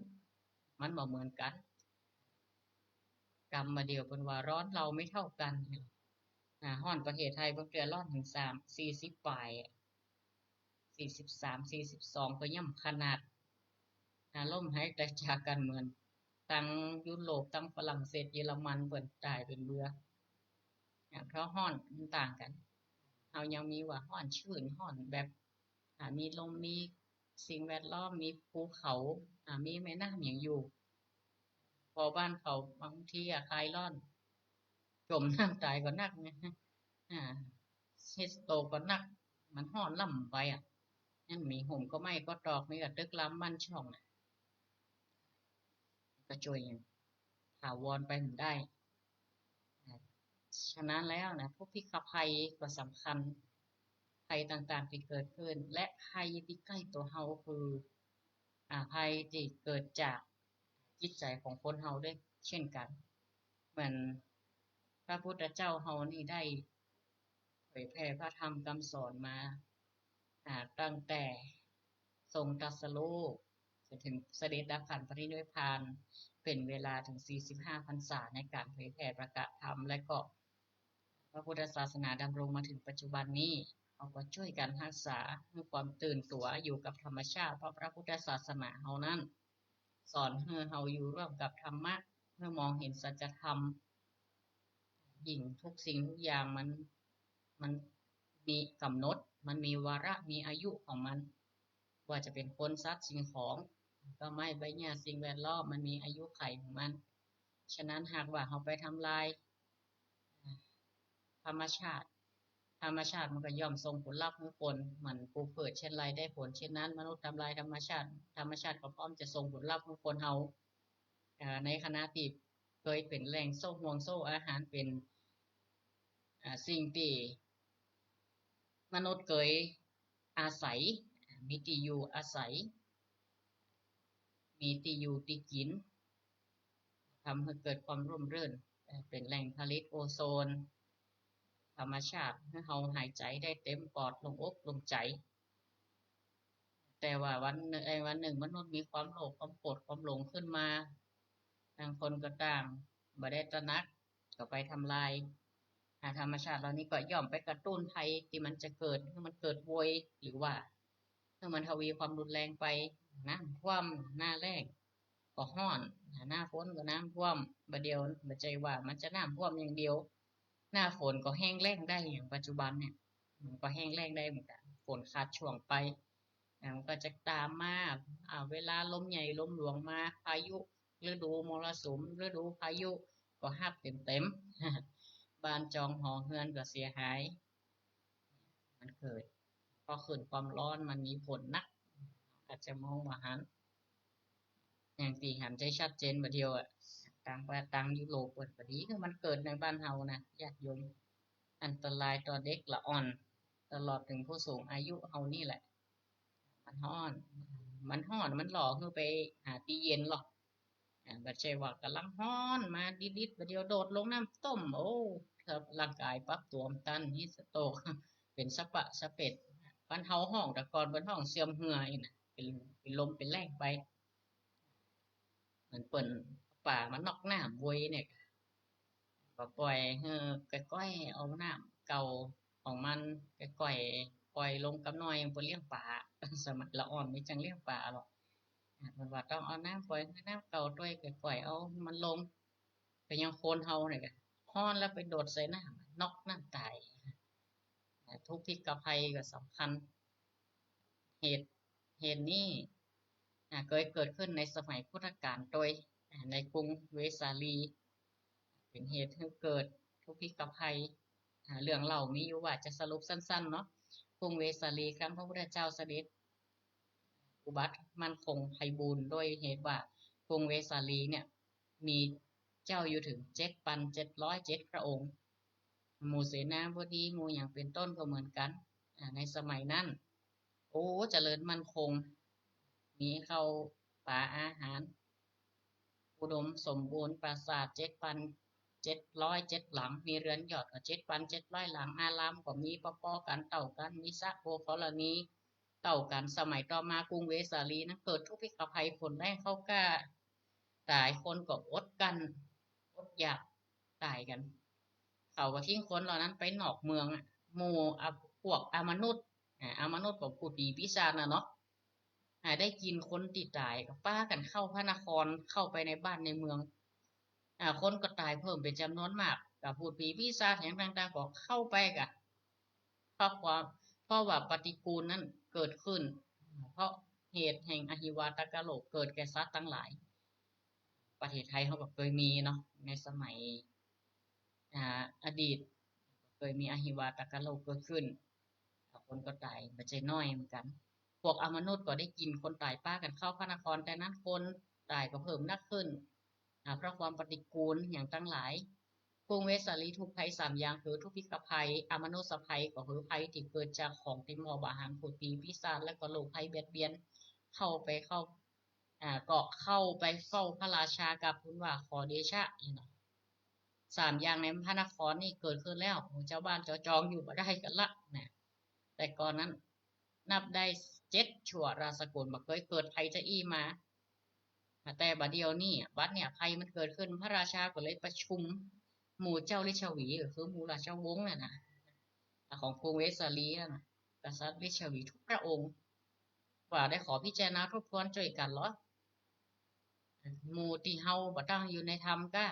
มันบ่เหมือนกั๋น กำบ่าเดี่ยวเปิ้นว่าร้อนเราไม่เท่ากัน อ่า ฮ้อนประเทศไทยบางเตื้อร้อนเถิงสาม สี่สิบป๋ายอะ สี่สิบสาม สี่สิบสอง ก็ย่ำขนาด อ่า ล้มหายต๋ายจากกั๋นเหมือนตังยุโรป ตังฝรั่งเศส เยอรมัน เปิ้นต๋ายเป๋นเบื่อ อ่า เพราะฮ้อนมันต่างกั๋น เฮายังมีว่าฮ้อนชื้น ฮ้อนแบบ อ่า มีลม มีสิ่งแวดล้อม มีภูเขา อ่า มีแม่น้ำหยังอยู่ ปอบ้านเขาบางทีอะคลายร้อน จ๋มน้ำต๋ายก็นักไง อ่า เฮทสโตรกก็นัก มันฮ้อนล้ำไปอะ ยังมีฮ่มก็ไหม้ก็ตอก มีก็ตึกรามบ้านช่องน่ะ ก็จ้วยถาวรไปบ่ได้ อ่า ฉะนั้นแล้วนะ ทุพพิฆภัยก็สำคัญ ภัยต่างๆ ตี้เกิดขึ้น และภัยตี้ใก้ตั๋วเฮาคือ อ่า ภัยตี้เกิดจากจิตใจ๋ของคนเฮาด้วยเช่นกั๋น เหมือนพระพุทธเจ้าเฮานี่ได้เผยแผ่พระธรรมคำสอนมา อ่า ตั้งแต่ทรงตรัสรู้จนถึงเสด็จดับขันธปรินิพพาน เป๋นเวลาเถิงสี่สิบห้าพรรษาในก๋านเผยแผ่ประกาศธรรม และก็พระพุทธศาสนาดำรงมาเถิงปัจจุบันนี้ เฮาก็จ้วยกั๋นฮักษาหื้อความตื่นตั๋วอยู่กับธรรมชาติ เพราะพระพุทธศาสนาเฮานั้น สอนหื้อเฮาอยู่ร่วมกับธรรมะ หื้อมองเห็นสัจธรรม ยิ่งทุกสิ่งทุกอย่างมัน มันมีก๋ำหนด มันมีวาระ มีอายุของมัน ว่าจะเป๋นคน สัตว์ สิ่งของ ต้นไม้ ใบหญ้า สิ่งแวดล้อม มันมีอายุขัยของมัน ฉะนั้นหากว่าเฮาไปทำลาย อ่า ธรรมชาติ ธรรมชาติมันก็ย่อมส่งผลลัพธ์หื้อคน เหมือนปลูกพืชเช่นไรได้ผลเช่นนั้น มนุษย์ทำลายธรรมชาติ ธรรมชาติก็พร้อมจะส่งผลลัพธ์หื้อคนเฮา อ่า ในขณะตี้เกยเป๋นแหล่งโซ่ห่วงโซ่อาหาร เป๋น อ่า สิ่งตี้มนุษย์เกยอาศัย อ่า มีตี้อยู่อาศัย มีตี้อยู่ตี้กิ๋น ทำหื้อเกิดความร่มรื่น เอ่อ เป๋นแหล่งผลิตโอโซน ธรรมชาติหื้อเฮาหายใจ๋ได้เต๋มปอด โล่งอกโล่งใจ๋ แต่ว่าวันนึ่ง เอ่อ วันนึ่งมนุษย์มีความโลภ ความโกรธ ความหลงขึ้นมา ต่างคนก็ต่างบ่ได้ตระหนัก ก็ไปทำลาย อ่า ธรรมชาติเหล่านี้ก็ย่อมไปกระตุ้นภัยตี้มันจะเกิด หื้อมันเกิดโวย หรือว่าหื้อมันทวีความรุนแรงไป น้ำท่วม หน้าแล้งก็ฮ้อน หน้าฝนก็น้ำท่วม บ่าเดี่ยว บ่ใจ้ว่ามันจะน้ำท่วมอย่างเดียว หน้าฝนก็แห้งแล้งได้ อย่างปัจจุบันเนี่ย มันก็แห้งแล้งได้เหมือนกั๋น ฝนขาดช่วงไป อ่า มันก็จะตามมา อ่า เวลาลมใหญ่ลมหลวงมา พายุ ฤดูมรสุม ฤดูพายุ ก็ฮับเต๋มๆ บ้านจองหอเฮือนก็เสียหาย มันเกิด พอขึ้นความร้อนมันมีผลนัก อาจจะมองบ่หัน อย่างตี้หันใจ๋ชัดเจนบ่าเดี่ยวอะ ต่างประเทศ ต่างยุโรปเปิ้นบ่ดี คือมันเกิดในบ้านเฮานะ ญาติโยม อันตรายต่อเด็กละอ่อน ตลอดเถิงผู้สูงอายุเฮานี่แหละ มันฮ้อน มันฮ้อน มันหล่อหื้อไปหาตี้เย็นหรอก อ่า บ่ใจ้ว่าก่ำลังฮ้อนมาดิดๆ บ่าเดี่ยวโดดลงน้ำต้ม โอ้ ร่างก๋ายปรับตั๋วบ่ตัน มีสโตรก เป๋นสะปะสะเปด บ้านเฮาฮ้อง แต่ก่อนเปิ้นฮ้องเสื่อมเหื่ออี้นะ เป๋น เป๋นลมเป๋นแล้งไป เหมือนเปิ้นป๋ามาน็อกน้ำโวยเนี่ย ก็ปล่อยหื้อก้อยๆ เอาน้ำเก่าของมันก้อยๆ ปล่อยลงกำน้อย เปิ้นเลี้ยงป๋า สมัยละอ่อนนี่จั่งเลี้ยงป๋าหรอก อ่า เปิ้นว่าต้องเอาน้ำ ปล่อยหื้อน้ำเก่าตวยก้อยๆ เอามันลง ก็ยังคนเฮาเนี่ยก็ฮ้อนแล้วไปโดดใส่น้ำ น็อกน้ำต๋าย อ่า ทุพพิฆภัยก็สำคัญ เหตุ เหตุนี้ อ่า เกยเกิดขึ้นในสมัยพุทธกาลตวย อ่า ในกรุงเวสาลี เป๋นเหตุหื้อเกิดทุพพิฆภัย อ่า เรื่องเล่ามีอยู่ว่า จะสรุปสั้นๆ เนาะ กรุงเวสาลีครั้งพระพุทธเจ้าเสด็จอุบัติมั่นคงไพบูลย์ ด้วยเหตุว่ากรุงเวสาลีเนี่ย มีเจ้าอยู่เถิงเจ็ดปันเจ็ดร้อยเจ็ดพระองค์ หมู่เสนาบดี หมู่หยังเป๋นต้นก็เหมือนกั๋น อ่า ในสมัยนั้น โอ้ เจริญมั่นคง มีข้าวป๋าอาหาร อุดมสมบูรณ์ ปราสาทเจ็ดปันเจ็ดร้อยเจ็ดหลัง มีเรือนยอดก็เจ็ดปันเจ็ดร้อยหลัง อารามก็มีป้อๆ กั๋นเต้ากั๋น มีสระบัวธรณีเต้ากั๋น สมัยต่อมากรุงเวสาลีนั้นเกิดทุพพิฆภัย ฝนแล้งเข้าก้า ต๋าย คนก็อดกลั้น อดอยากต๋ายกั๋น เขาก็ทิ้งคนเหล่านั้นไปนอกเมืองอะ หมู่ อ่ะ พวกอมนุษย์ อ่า อมนุษย์ก็พูดผีปีศาจน่ะเนาะ อ่า ได้ยินคนตี้ต๋ายก็ปากั๋นเข้าพระนคร เข้าไปในบ้านในเมือง อ่า คนก็ต๋ายเพิ่มเป๋นจ๋ำนวนมาก ก็พูดผีปีศาจแหงต่างๆ ก็เข้าไปกะ เพราะความ เพราะว่าปฏิกูลนั้นเกิดขึ้น เพราะเหตุแห่งอหิวาตกโรคเกิดแก่สัตว์ตังหลาย ประเทศไทยเฮาก็เกยมีเนาะ ในสมัย อ่า อดีต เกยมีอหิวาตกโรคเกิดขึ้น คนก็ต๋ายบ่ใจ้น้อยเหมือนกั๋น พวกอมนุษย์ก็ได้ยินคนต๋ายปากั๋นเข้าพระนคร แต่นั้นคนต๋ายก็เพิ่มนักขึ้น อ่า เพราะความปฏิกูลหยังตังหลาย กรุงเวสาลีถูกภัยสามอย่าง คือทุพพิฆภัย อมนุษยภัย ก็คือภัยตี้เกิดจากของตี้บ่หัน พูดผีปีศาจ และก็โรคภัยเบียดเบียน เข้าไปเข้า อ่า ก็เข้าไปเฝ้าพระราชากราบทูลว่า ขอเดชะ นี่เนาะ สามอย่างในพระนครนี่เกิดขึ้นแล้ว หมู่จาวบ้านจาวจองอยู่บ่ได้กั๋นละนะ แต่ก่อนนั้นนับได้เจ็ดชั่วราชสกุลบ่เกยเกิดภัยจาอี้มา แต่บ่าเดี่ยวนี้ บัดเนี่ยภัยมันเกิดขึ้น พระราชาก็เลยประชุมหมู่เจ้าลิชวี ก็คือหมู่ราชวงศ์น่ะนะ ของกรุงเวสาลีน่ะนะ กษัตริย์ลิชวีทุกพระองค์ ว่าได้ขอพิจารณาทบทวนจ้วยกั๋นลอ หมู่ตี้เฮาบ่ตั้งอยู่ในธรรมก้า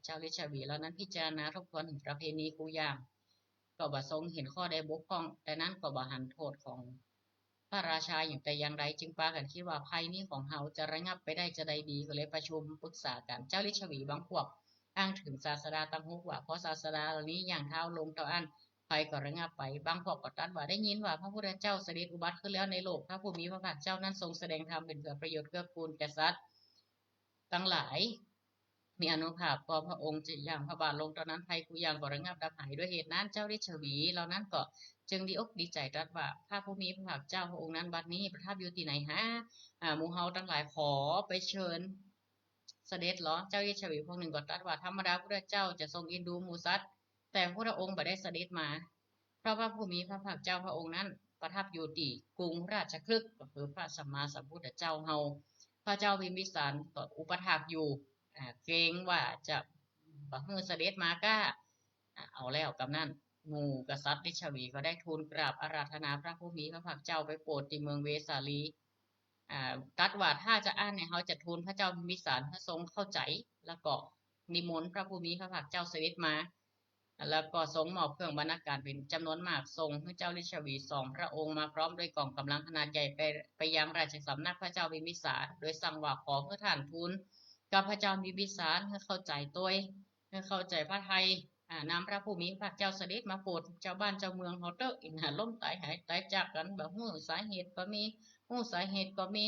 เจ้าลิชวีเหล่านั้นพิจารณาทบทวนประเพณีกู้อย่าง ก็บ่ทรงเห็นข้อใดบกพร่อง แต่นั้นก็บ่หันโต้ษของพระราชาอย่างแต่อย่างใด จึงปากั๋นกึ๊ดว่าภัยนี้ของเฮาจะระงับไปได้จาใดดี ก็เลยประชุมปรึกษากั๋น เจ้าลิชวีบางพวกอ้างเถิงศาสดาตังหกว่า เพราะศาสดาเหล่านี้ย่างเท้าลงเต้าอั้น ภัยก็ระงับไป บางพวกก็ตรัสว่า ได้ยินว่าพระพุทธเจ้าเสด็จอุบัติขึ้นแล้วในโลก พระผู้มีพระภาคเจ้านั้นทรงแสดงธรรมเป๋นเพื่อประโยชน์เกื้อกูลแก่สัตว์ตังหลาย มีอานุภาพ พอพระองค์จะย่างพระบาทลงเต้านั้น ภัยกู้อย่างก็ระงับดับหาย ด้วยเหตุนั้นเจ้าลิชวีเหล่านั้นก็จึงดีอกดีใจ๋ตรัสว่า พระผู้มีพระภาคเจ้าพระองค์นั้นบัดนี้ประทับอยู่ตี้ไหนหา อ่า หมู่เฮาตังหลายขอไปเชิญเสด็จลอ เจ้าลิชวีพวกหนึ่งก็ตรัสว่า ธรรมดาพุทธเจ้าจะทรงเอ็นดูหมู่สัตว์ แต่พุทธองค์บ่ได้เสด็จมา เพราะพระผู้มีพระภาคเจ้าพระองค์นั้นประทับอยู่ตี้กรุงราชคฤห์ ก็คือพระสัมมาสัมพุทธเจ้าเฮา พระเจ้าพิมพิสารก็อุปัฏฐากอยู่ อ่า เกรงว่าจะบ่หื้อเสด็จมาก้า อ่า เอาแล้วกำนั้น หมู่กษัตริย์ลิชวีก็ได้ทูลกราบอาราธนาพระผู้มีพระภาคเจ้าไปโปรดตี้เมืองเวสาลี อ่า ตรัสว่าถ้าจาอั้นเนี่ย เฮาจะทูลพระเจ้าพิมพิสารให้ทรงเข้าใจ๋ แล้วก็นิมนต์พระผู้มีพระภาคเจ้าเสด็จมา แล้วก็ทรงมอบเครื่องบรรณาการเป๋นจ๋ำนวนมาก ส่งหื้อเจ้าลิชวีสองพระองค์มาพร้อมด้วยก๋องก๋ำลังขนาดใหญ่ไป ไปยังราชสำนักพระเจ้าพิมพิสาร โดยสั่งว่าขอหื้อต้านทูลกับพระเจ้าพิมพิสารหื้อเข้าใจ๋ตวย หื้อเข้าใจ๋พระทัย อ่า นำพระผู้มีพระภาคเจ้าเสด็จมาโปรดจาวบ้านจาวเมืองเฮาเต๊อะ อี้นะ ล้มต๋ายหายต๋ายจากกั๋น บ่ฮู้สาเหตุก็มี ฮู้สาเหตุก็มี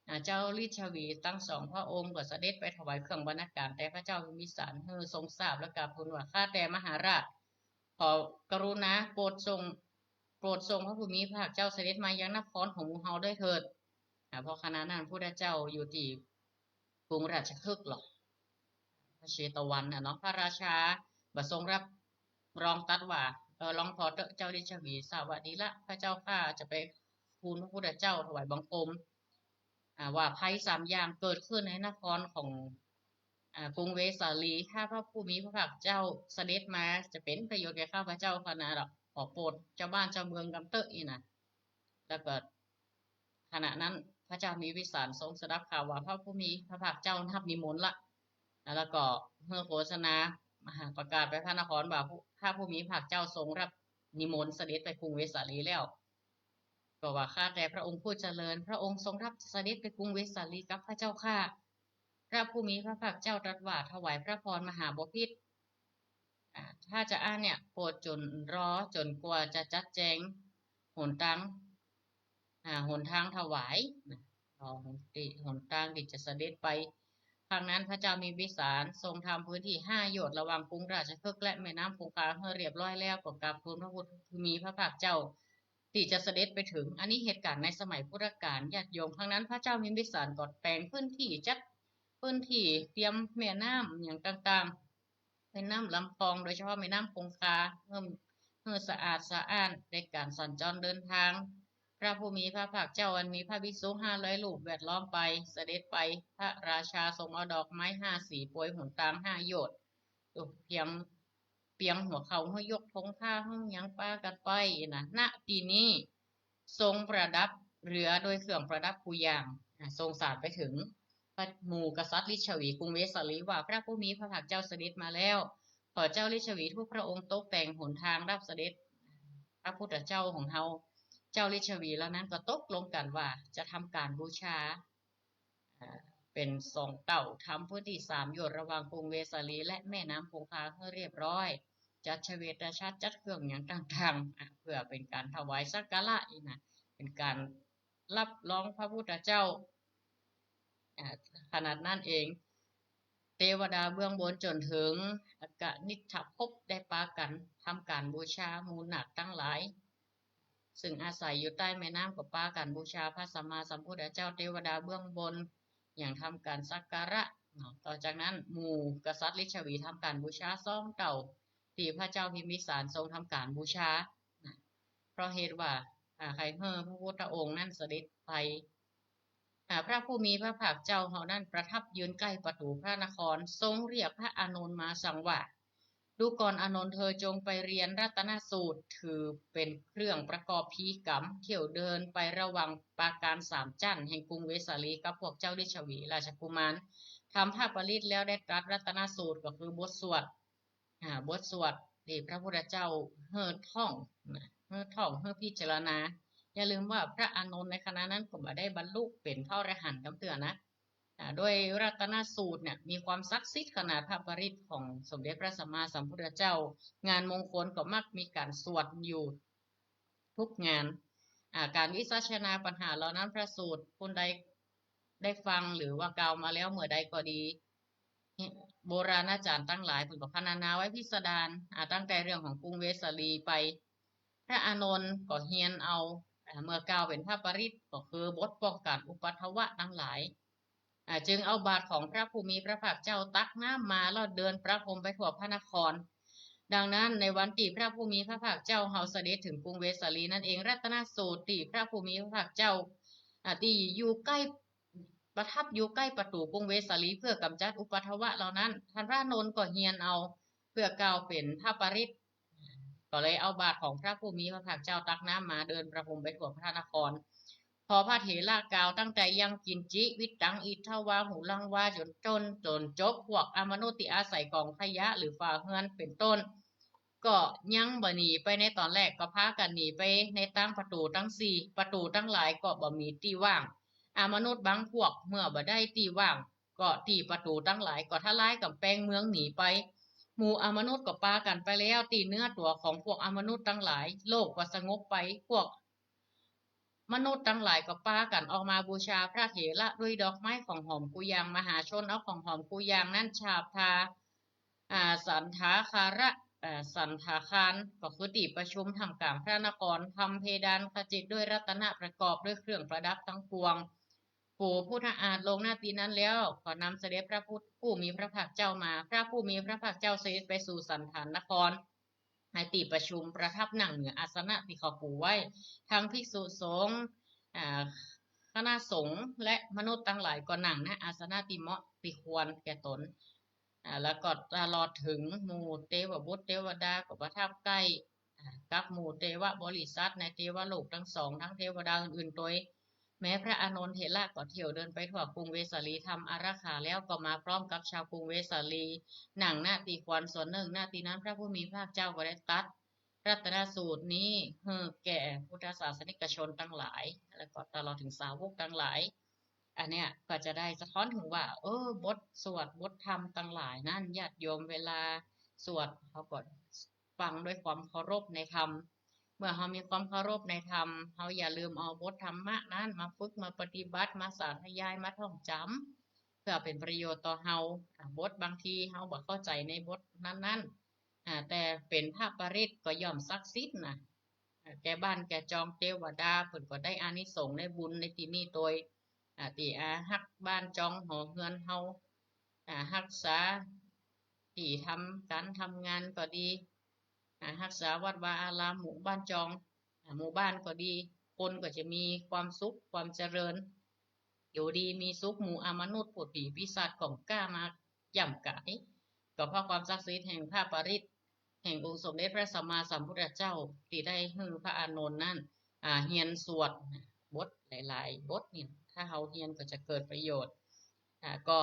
อ่า เจ้าลิชวีตังสองพระองค์ก็เสด็จไปถวายเครื่องบรรณาการแด่พระเจ้าพิมพิสารหื้อทรงทราบ แล้วกราบทูลว่า ข้าแต่มหาราช ขอกรุณาโปรดส่ง โปรดส่งพระผู้มีพระภาคเจ้าเสด็จมายังนครของหมู่เฮาด้วยเถิด อ่า เพราะขณะนั้นพุทธเจ้าอยู่ตี้กรุงราชคฤห์ลอ พระเชตวันน่ะเนาะ พระราชาบ่ทรงรับรองตรัสว่า เออ ลองผ่อเต๊อะเจ้าลิชวี ทราบว่าดีละ พระเจ้าข้าจะไปทูลพระพุทธเจ้าถวายบังคม อ่า ว่าภัยสามอย่างเกิดขึ้นในนครของ อ่า กรุงเวสาลี ถ้าพระผู้มีพระภาคเจ้าเสด็จมาจะเป๋นประโยชน์แก่ข้าพเจ้าขนาดละ ขอโปรดจาวบ้านจาวเมืองกำเต๊อะ อี้นะ แล้วก็ขณะนั้นพระเจ้าพิมพิสารทรงสดับข่าวว่าพระผู้มีพระภาคเจ้ารับนิมนต์ละ แล้วก็หื้อโฆษณา อ่า ประกาศไปพระนครว่า พระผู้มีพระภาคเจ้าทรงรับนิมนต์เสด็จไปกรุงเวสาลีแล้ว ก็ว่า ข้าแต่พระองค์ผู้เจริญ พระองค์ทรงรับเสด็จไปกรุงเวสาลีกับพระเจ้าข้า พระผู้มีพระภาคเจ้าตรัสว่า ถวายพระพรมหาบพิตร อ่า ถ้าจาอั้นเนี่ย โปรดจ๋นรอจ๋นกว่าจะจัดแจงหนตาง อ่า หนตางถวายนะ รอหนติ หนตางตี้จะเสด็จไป ครั้งนั้นพระเจ้าพิมพิสารทรงทำพื้นที่ห้าโยชน์ระหว่างกรุงราชคฤห์และแม่น้ำคงคาหื้อเรียบร้อยแล้ว ก็กราบทูลพระผู้มีพระภาคเจ้า ตี้จะเสด็จไปเถิง อันนี้เหตุก๋ารณ์ในสมัยพุทธกาล ญาติโยม ครั้งนั้นพระเจ้าพิมพิสารก็แป๋งพื้นที่ จัดพื้นที่ เตรียมแม่น้ำอย่างต่างๆ แม่น้ำลำคลอง โดยเฉพาะแม่น้ำคงคา หื้อ หื้อสะอาดสะอ้าน ในก๋านสัญจรเดินทาง พระผู้มีพระภาคเจ้าอันมีพระภิกษุห้าร้อยรูปแวดล้อมไป เสด็จไป พระราชาทรงเอาดอกไม้ห้าสีโปรยหนตางห้าโยชน์ เออ เปียง เปียงหัวเข่าหื้อยกธงผ้าหื้อหยังปากั๋นไปนะ ณ ตี้นี้ ทรงประดับเรือโดยเครื่องประดับกู้อย่าง อ่ะ ส่งสารไปเถิงพระ หมู่กษัตริย์ลิชวีกรุงเวสาลีว่า พระผู้มีพระภาคเจ้าเสด็จมาแล้ว ขอเจ้าลิชวีทุกพระองค์ตกแต่งหนตางรับเสด็จพระพุทธเจ้าของเฮา เจ้าลิชวีเหล่านั้นก็ตกลงกั๋นว่าจะทำก๋านบูชา อ่า เป๋นสองเต้า ทำพื้นที่สามโยชน์ระหว่างกรุงเวสาลีและแม่น้ำคงคาหื้อเรียบร้อย จัดเฉวตฉัตร จัดเครื่องหยังต่างๆ อ่ะ เพื่อเป๋นก๋านถวายสักการะอี้นะ เป๋นก๋านรับรองพระพุทธเจ้า อ่า ขนาดนั้นเอง เตวดาเบื้องบนจ๋นเถิงอกนิฏฐภพได้ปากั๋นทำก๋านบูชา หมู่นาคตังหลาย ซึ่งอาศัยอยู่ใต้แม่น้ำก็ปากั๋นบูชาพระสัมมาสัมพุทธเจ้า เตวดาเบื้องบน อย่างทำก๋านสักการะเนาะ ต่อจากนั้นหมู่กษัตริย์ลิชวีทำก๋านบูชาสองเต้า ตี้พระเจ้าพิมพิสารทรงทำก๋านบูชานะ เพราะเหตุว่า อ่า ใค่เหื้อพระพุทธองค์นั้นเสด็จไป อ่า พระผู้มีพระภาคเจ้าเฮานั้นประทับยืนใก้ประตู๋พระนคร ทรงเรียกพระอานนท์มาสั่งว่า ดูก่อนอานนท์ เธอจงไปเรียนรัตนสูตร ถือเป๋นเครื่องประกอบพิธีกรรม เที่ยวเดินไประหว่างปราการสามจั้นแห่งกรุงเวสาลีกับพวกเจ้าลิชวีราชกุมาร ทำพระปริตรแล้วได้ตรัสรัตนสูตร ก็คือบทสวด อ่า บทสวดตี้พระพุทธเจ้าเฮาท่องนะ เฮาท่อง เฮาพิจารณา อย่าลืมว่าพระอานนท์ในขณะนั้นก็บ่ได้บรรลุเป๋นพระอรหันต์กำเตื้อนะ อ่า โดยรัตนสูตรเนี่ยมีความศักดิ์สิทธิ์ขนาดพระปริตรของสมเด็จพระสัมมาสัมพุทธเจ้า งานมงคลก็มักมีก๋านสวดอยู่ทุกงาน อ่า ก๋านวิสัชนาปัญหาเหล่านั้น พระสูตร ผู้ใดได้ฟังหรือว่ากล่าวมาแล้วเมื่อใดก็ดี โบราณอาจารย์ตังหลายเปิ้นก็พรรณนาไว้พิสดาร อ่า ตั้งแต่เรื่องของกรุงเวสาลีไป พระอานนท์ก็เฮียนเอา อ่า เมื่อกล่าวเป๋นพระปริตร ก็คือบทป้องกันอุปัทวะตังหลาย อ่า จึงเอาบาตรของพระผู้มีพระภาคเจ้าตักน้ำมาแล้วเดินประพรมไปทั่วพระนคร ดังนั้นในวันตี้พระผู้มีพระภาคเจ้าเฮาเสด็จเถิงกรุงเวสาลีนั้นเอง รัตนสูตรตี้พระผู้มีพระภาคเจ้า อ่า ตี้อยู่ใก้ ประทับอยู่ใก้ประตู๋กรุงเวสาลีเพื่อกำจัดอุปัทวะเหล่านั้น ท่านพระอานนท์ก็เฮียนเอาเพื่อกล่าวเป๋นพระปริตร ก็เลยเอาบาตรของพระผู้มีพระภาคเจ้าตักน้ำมาเดินประพรมไปทั่วพระนคร พอพระเถระกล่าวตั้งแต่ยังกิญจิ วิตตัง อิทธวา หุรังวา จ๋นต้นจ๋นจบ พวกอมนุษย์ตี้อาศัยก๋องขยะหรือฝาเฮือนเป๋นต้น ก็ยังบ่หนีไปในต๋อนแรก ก็พากั๋นหนีไปในตางประตู๋ตังสี่ ประตู๋ตังหลายก็บ่มีตี้ว่าง อมนุษย์บางพวกเมื่อบ่ได้ตี้ว่าง ก็ตี้ประตู๋ตังหลายก็ทลายก๋ำแปงเมืองหนีไป หมู่อมนุษย์ก็ปากั๋นไปแล้ว ตี้เนื้อตั๋วของพวกอมนุษย์ตังหลาย โลกก็สงบไป พวกมนุษย์ตังหลายก็ปากั๋นออกมาบูชาพระเถระด้วยดอกไม้ของหอมกุยางค์ มหาชนเอาของหอมกุยางค์นั้นฉาบทา อ่า สันทาคาระ อ่า สันทาคาร ก็คือตี้ประชุมท่ามกลางพระนคร ทำเพดานขจิตด้วยรัตนะประกอบด้วยเครื่องประดับทั้งปวง ปูพุทธอาฏลงหน้าตี้นั้นแล้ว ก็นำเสด็จพระพุทธผู้มีพระภาคเจ้ามา พระผู้มีพระภาคเจ้าเสด็จไปสู่สันทานนคร ในตี้ประชุมประทับนั่งเหนืออาสนะตี้เขาปูไว้ ทั้งภิกษุสงฆ์ อ่า คณะสงฆ์และมนุษย์ตังหลายก็นั่งณอาสนะตี้เหมาะตี้ควรแก่ตน อ่า แล้วก็ตลอดเถิงหมู่เตวบุตรเตวดาก็ประทับใก้ อ่า กับหมู่เตวบริษัทในเตวโลกตังสอง ตังเตวดาอื่นๆตวย แม้พระอานนทเถระก็เที่ยวเดินไปทั่วกรุงเวสาลี ทำอารักขาแล้วก็มาพร้อมกับชาวกรุงเวสาลี นั่งณตี้ควรส่วนนึ่ง ณตี้นั้นพระผู้มีพระภาคเจ้าก็ได้ตรัสรัตนสูตรนี้หื้อแก่พุทธศาสนิกชนตังหลาย แล้วก็ตลอดเถิงสาวกตังหลาย อันเนี้ยก็จะได้สะท้อนเถิงว่า เออ บทสวดบทธรรมตังหลายนั้น ญาติโยมเวลาสวดเขาก็ฟังด้วยความเคารพในธรรม เมื่อเฮามีความเคารพในธรรม เฮาอย่าลืมเอาบทธรรมะนั้นมาฝึก มาปฏิบัติ มาสาธยาย มาท่องจ๋ำ เพื่อเป๋นประโยชน์ต่อเฮา อ่า บทบางทีเฮาบ่เข้าใจ๋ในบทนั้นๆ อ่า แต่เป๋นพระปริตรก็ย่อมศักดิ์สิทธิ์นะ อ่า แก่บ้านแก่จอง เตวดาเปิ้นก็ได้อานิสงส์ได้บุญในตี้นี้ตวย อ่า ตี้ อ่า ฮักบ้านจองหอเฮือนเฮา อ่า ฮักษาตี้ทำก๋านทำงานก็ดี อ่า ฮักษาวัดวาอารามหมู่บ้านจอง อ่า หมู่บ้านก็ดี คนก็จะมีความสุขความเจริญ อยู่ดีมีสุข หมู่อมนุษย์พูดผีปีศาจก็บ่กล้ามาย่ำก๋าย ก็เพราะความศักดิ์สิทธิ์แห่งพระปริตร แห่งองค์สมเด็จพระสัมมาสัมพุทธเจ้า ตี้ได้หื้อพระอานนท์นั้น อ่า เฮียนสวดบทหลายๆ บทนี่ ถ้าเฮาเฮียนก็จะเกิดประโยชน์ อ่า ก็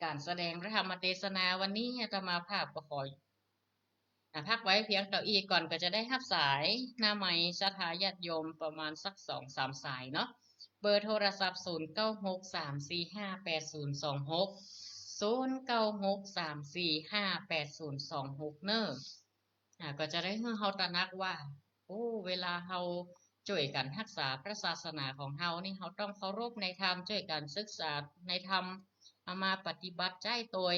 ก๋านแสดงพระธรรมเตสนาวันนี้อาตมาภาพก็ขอ อ่ะ พักไว้เพียงเต้าอี้ก่อน ก็จะได้ฮับสายหน้าไมค์ศรัทธาญาติโยมประมาณสักสองสามสายเนาะ เบอร์โทรศัพท์ ศูนย์เก้าหก สามสี่ห้า แปดศูนย์สองหก ศูนย์เก้าหก สามสี่ห้า แปดศูนย์สองหก เน้อ อ่ะ ก็จะได้หื้อเฮาตระหนักว่า โอ้ เวลาเฮาจ้วยกั๋นฮักษาพระศาสนาของเฮานี่ เฮาต้องเคารพในธรรม จ้วยกั๋นศึกษาในธรรม เอามาปฏิบัติใจ๊ตวย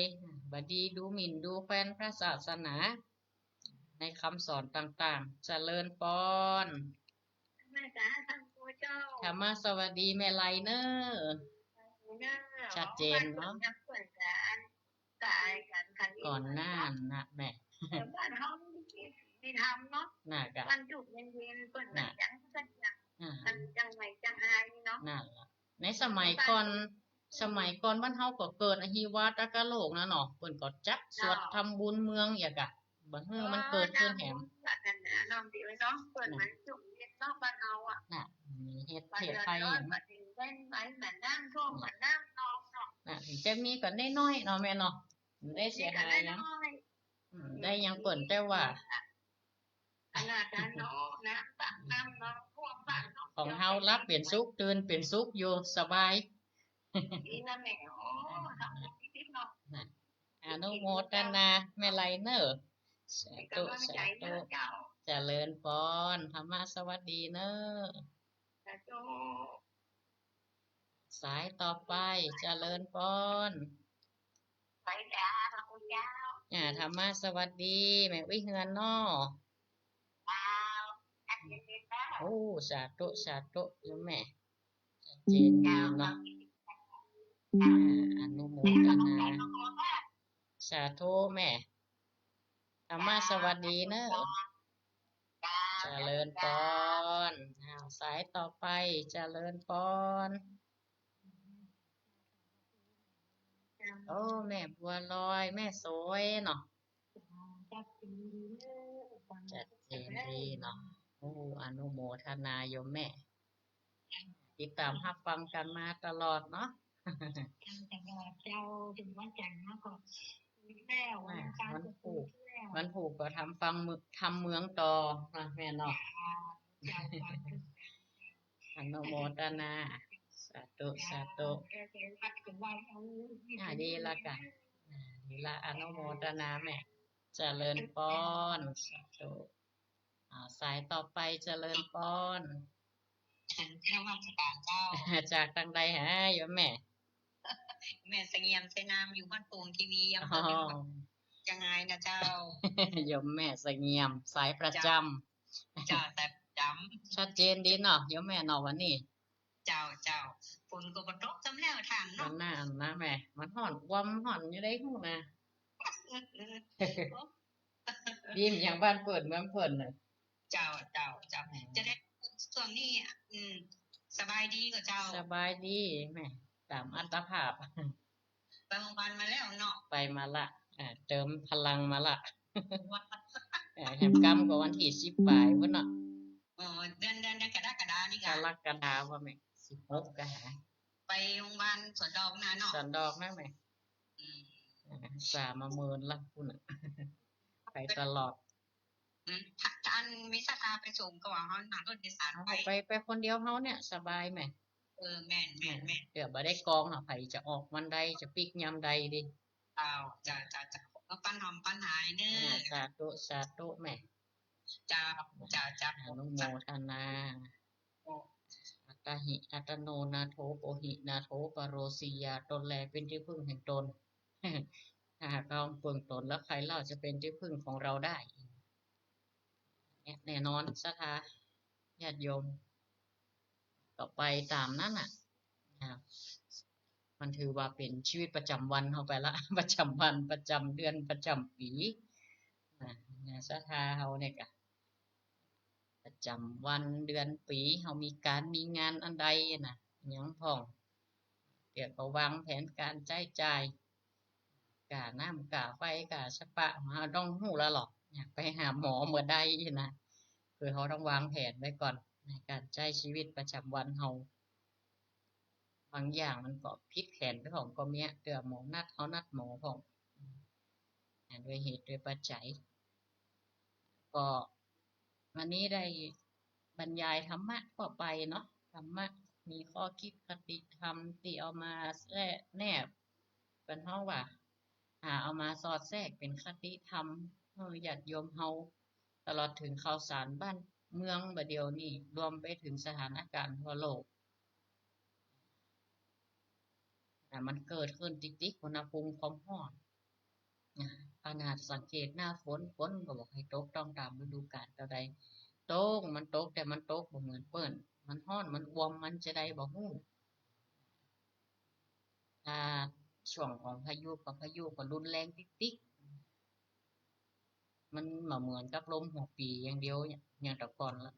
บ่ดีดูหมิ่นดูแควนพระศาสนา ในคำสอนต่างๆ เจริญปอน แม่จ๋า ท่านครูเจ้า ธรรมะสวัสดีแม่ไลเนอร์ ชัดเจนเนาะ บ้านเปิ้นยังเปิ้นจะอันต๋ายกั๋น คันนี้ ก่อนหน้านะแม่ แต่บ้านเฮานี่มีธรรมเนาะ น่ะกะ บ้านอยู่เย็นๆ เปิ้นก็ น่ะ ยังสักอย่าง อ่า มันจังไหนจังหายนี่เนาะ นั่นล่ะ ในสมัยก่อน บ้าน สมัยก่อนบ้านเฮาก็เกิดอหิวาตกโรคนะเนาะ เปิ้นก็จักสวด เจ้า ทำบุญเมืองอย่างกะ บ่หื้อมันเกิดขึ้นแหม เออ น้ำบุญศาสนาเนาะ ดีไว้เนาะ เปิ้น น่ะ มันจุ่มเย็นเนาะ บ้านเฮาอะ น่ะ มีเหตุ บ้าน เหตุภัย เดือดร้อน อย่าง บัดนี้แม่นไหม แม่นน้ำท่วม น่ะ แม่นน้ำนองเนาะ น่ะ ถึงจะมีก็น้อยๆ เนาะแม่เนาะ บ่ได้เสียหายหยัง มีก็น้อยๆ อืม ได้หยังเปิ้นแต่ว่า ขนาดนั้นเนาะ น้ำตักน้ำเนาะ ท่วมบ้านเนาะ ของเฮาหลับเป๋นสุข ตื่นเป๋นสุขอยู่ สบาย ดีนะแม่ โอ้ ทำบุญนิดๆ เนาะ น่ะ อนุโมทนา แม่ไลเนอร์ สาธุ เป๋นก๋ำลังใจ๋ สาธุ เนาะเจ้า เจริญปอน ธรรมะสวัสดีเนอ สาธุ สายต่อไป เจริญปอน ไปจ้า พระคุณเจ้า อ่า ธรรมะสวัสดี แม่อุ๊ยเฮือนเนาะ เจ้า ชัดเจนดีเจ้า โอ้ สาธุ สาธุ โยมแม่ ชัดเจนดีเนาะ เจ้า อ่า อนุโมทนา สาธุแม่ ธรรมะสวัสดีเนอ เจ้า เจริญปอน อ้าว สายต่อไป เจริญปอน โอ้ แม่บัวลอย แม่สวยเนาะ ชัดเจนดีเนาะ โอ้ อนุโมทนาโยมแม่ ติดต๋ามฮับฟังกั๋นมาตลอดเนาะ ตลอดเจ้า ถึงวันจันทร์มาก็แล้ว อ่า วันอังคาร วันพูก ก็แล้ว วันพูกก็ทำฟังเมือง ทำเมืองต่อนะแม่เนาะ เจ้า เจ้า อนุโมทนา สาธุ สาธุ เจ้า เจ้า วัดก็ไหว้เอา อ่า ดีละกั๋น อ่า ดีละ อนุโมทนาแม่ เจริญปอน สาธุ อ่า สายต่อไป เจริญปอน นมัสก๋านเจ้า จากตางใดฮะโยมแม่ แม่เสงี่ยม ไชยนาม อยู่บ้านโป่งคีรี อำเภอ อ๋อ เชียงรายนะเจ้า โยมแม่เสงี่ยม สายประจำ เจ้า เจ้า สายประจำ ชัดเจนดีเนาะโยมแม่เนาะ วันนี้ เจ้า เจ้า ฝนก็บ่ตกซ้ำแล้วทางเนาะ วันหน้านะแม่ มันฮ้อน ความฮ้อนอยู่ได้ฮู้นะ เออ เออ เออ ดีเหมือนอย่างบ้านเปิ้นเมืองเปิ้นน่ะ เจ้า เจ้า เจ้า อืม จะได้ ช่วงนี้ อืม สบายดีก่อเจ้า สบายดีแม่ ต๋ามอัตภาพ ไปโฮงพยาบาลมาแล้วเนาะ ไปมาละ อ่า เติมพลังมาละ ว่า อ่า แหมกำก็วันตี้สิบป๋ายพุ้นเนาะ อ๋อ เดือน เดือน เดือนกรกฎานี่กะ กรกฎาว่าแม่ สิบหกกะหา ไปโฮงพยาบาลสวนดอกนะเนาะ สวนดอกนะแม่ อืม อ่า สามเมินละพุ้นน่ะ ไปตลอด อืม ถ้าอันมีศรัทธาไปส่งก็ว่าเฮานั่งรถโดยสารไป ไป ไปคนเดียวเฮาเนี่ยสบายแม่ เออ แม่น แม่น แม่น เดี๋ยวบ่ได้กองหาไผจะออกวันใด จะปิ๊กยามใดดี เจ้า เจ้า เจ้า เจ้า เอาปันหอมปันหายเนอะ อ่า สาธุ สาธุแม่ เจ้า เจ้า เจ้า อนุโมทนา โอ้ อัตตหิ อัตตโน นาโถ โปหิ นาโถ ปโรสียา ตนแลเป็นที่พึ่งแห่งตน ถ้าหากเราเปิงตนแล้วใครเล่าจะเป็นที่พึ่งของเราได้ เนี่ย แน่นอน ศรัทธา ญาติโยม ก็ไปต๋ามนั้นน่ะ อ่า มันถือว่าเป๋นชีวิตประจ๋ำวันเฮาไปละ ประจ๋ำวัน ประจ๋ำเดือน ประจ๋ำปี๋ อ่า เนี่ย ศรัทธาเฮาเนี่ยกะ ประจ๋ำวันเดือนปี๋ เฮามีก๋านมีงานอันใดน่ะ หยังพ่อง เดี๋ยวก็วางแผนก๋านใจ๊จ่าย ก๋าน้ำ ก๋าไฟ ก๋าสปา เฮาต้องฮู้ละหลอก อยากไปหาหมอเมื่อใดนะ คือเฮาต้องวางแผนไว้ก่อน ในก๋านใจ๊ชีวิตประจ๋ำวันเฮา บางอย่างมันก็ผิดแผนไปพ่องก็มี เตื้อหมอนัด เฮานัดหมอพ่อง อ่า ด้วยเหตุด้วยปัจจัย ก็วันนี้ได้บรรยายธรรมะทั่วไปเนาะ ธรรมะ มีข้อคิดคติธรรมตี้เอามาแทรกแนบ เปิ้นฮ้องว่า หาเอามาสอดแทรกเป๋นคติธรรมหื้อญาติโยมเฮา ตลอดเถิงข่าวสารบ้านเมืองบ่าเดี่ยวนี้ รวมไปเถิงสถานก๋ารณ์ทั่วโลก อ่ะ มันเกิดขึ้นติ๊กๆ อุณหภูมิความฮ้อน อ่ะ ขนาดสังเกตหน้าฝน ฝนก็บ่ใค่ตกต้องต๋ามฤดูก๋าลเต้าใด ตก มันตก แต่มันตกบ่เหมือนเปิ้น มันฮ้อน มันอ่วม มันจาใดบ่ฮู้ ถ้าช่วงของพายุก็ พายุก็รุนแรงติ๊กๆ มันบ่เหมือนกับลมหัวปี๋อย่างเดียวเนี่ย อย่างแต่ก่อนละ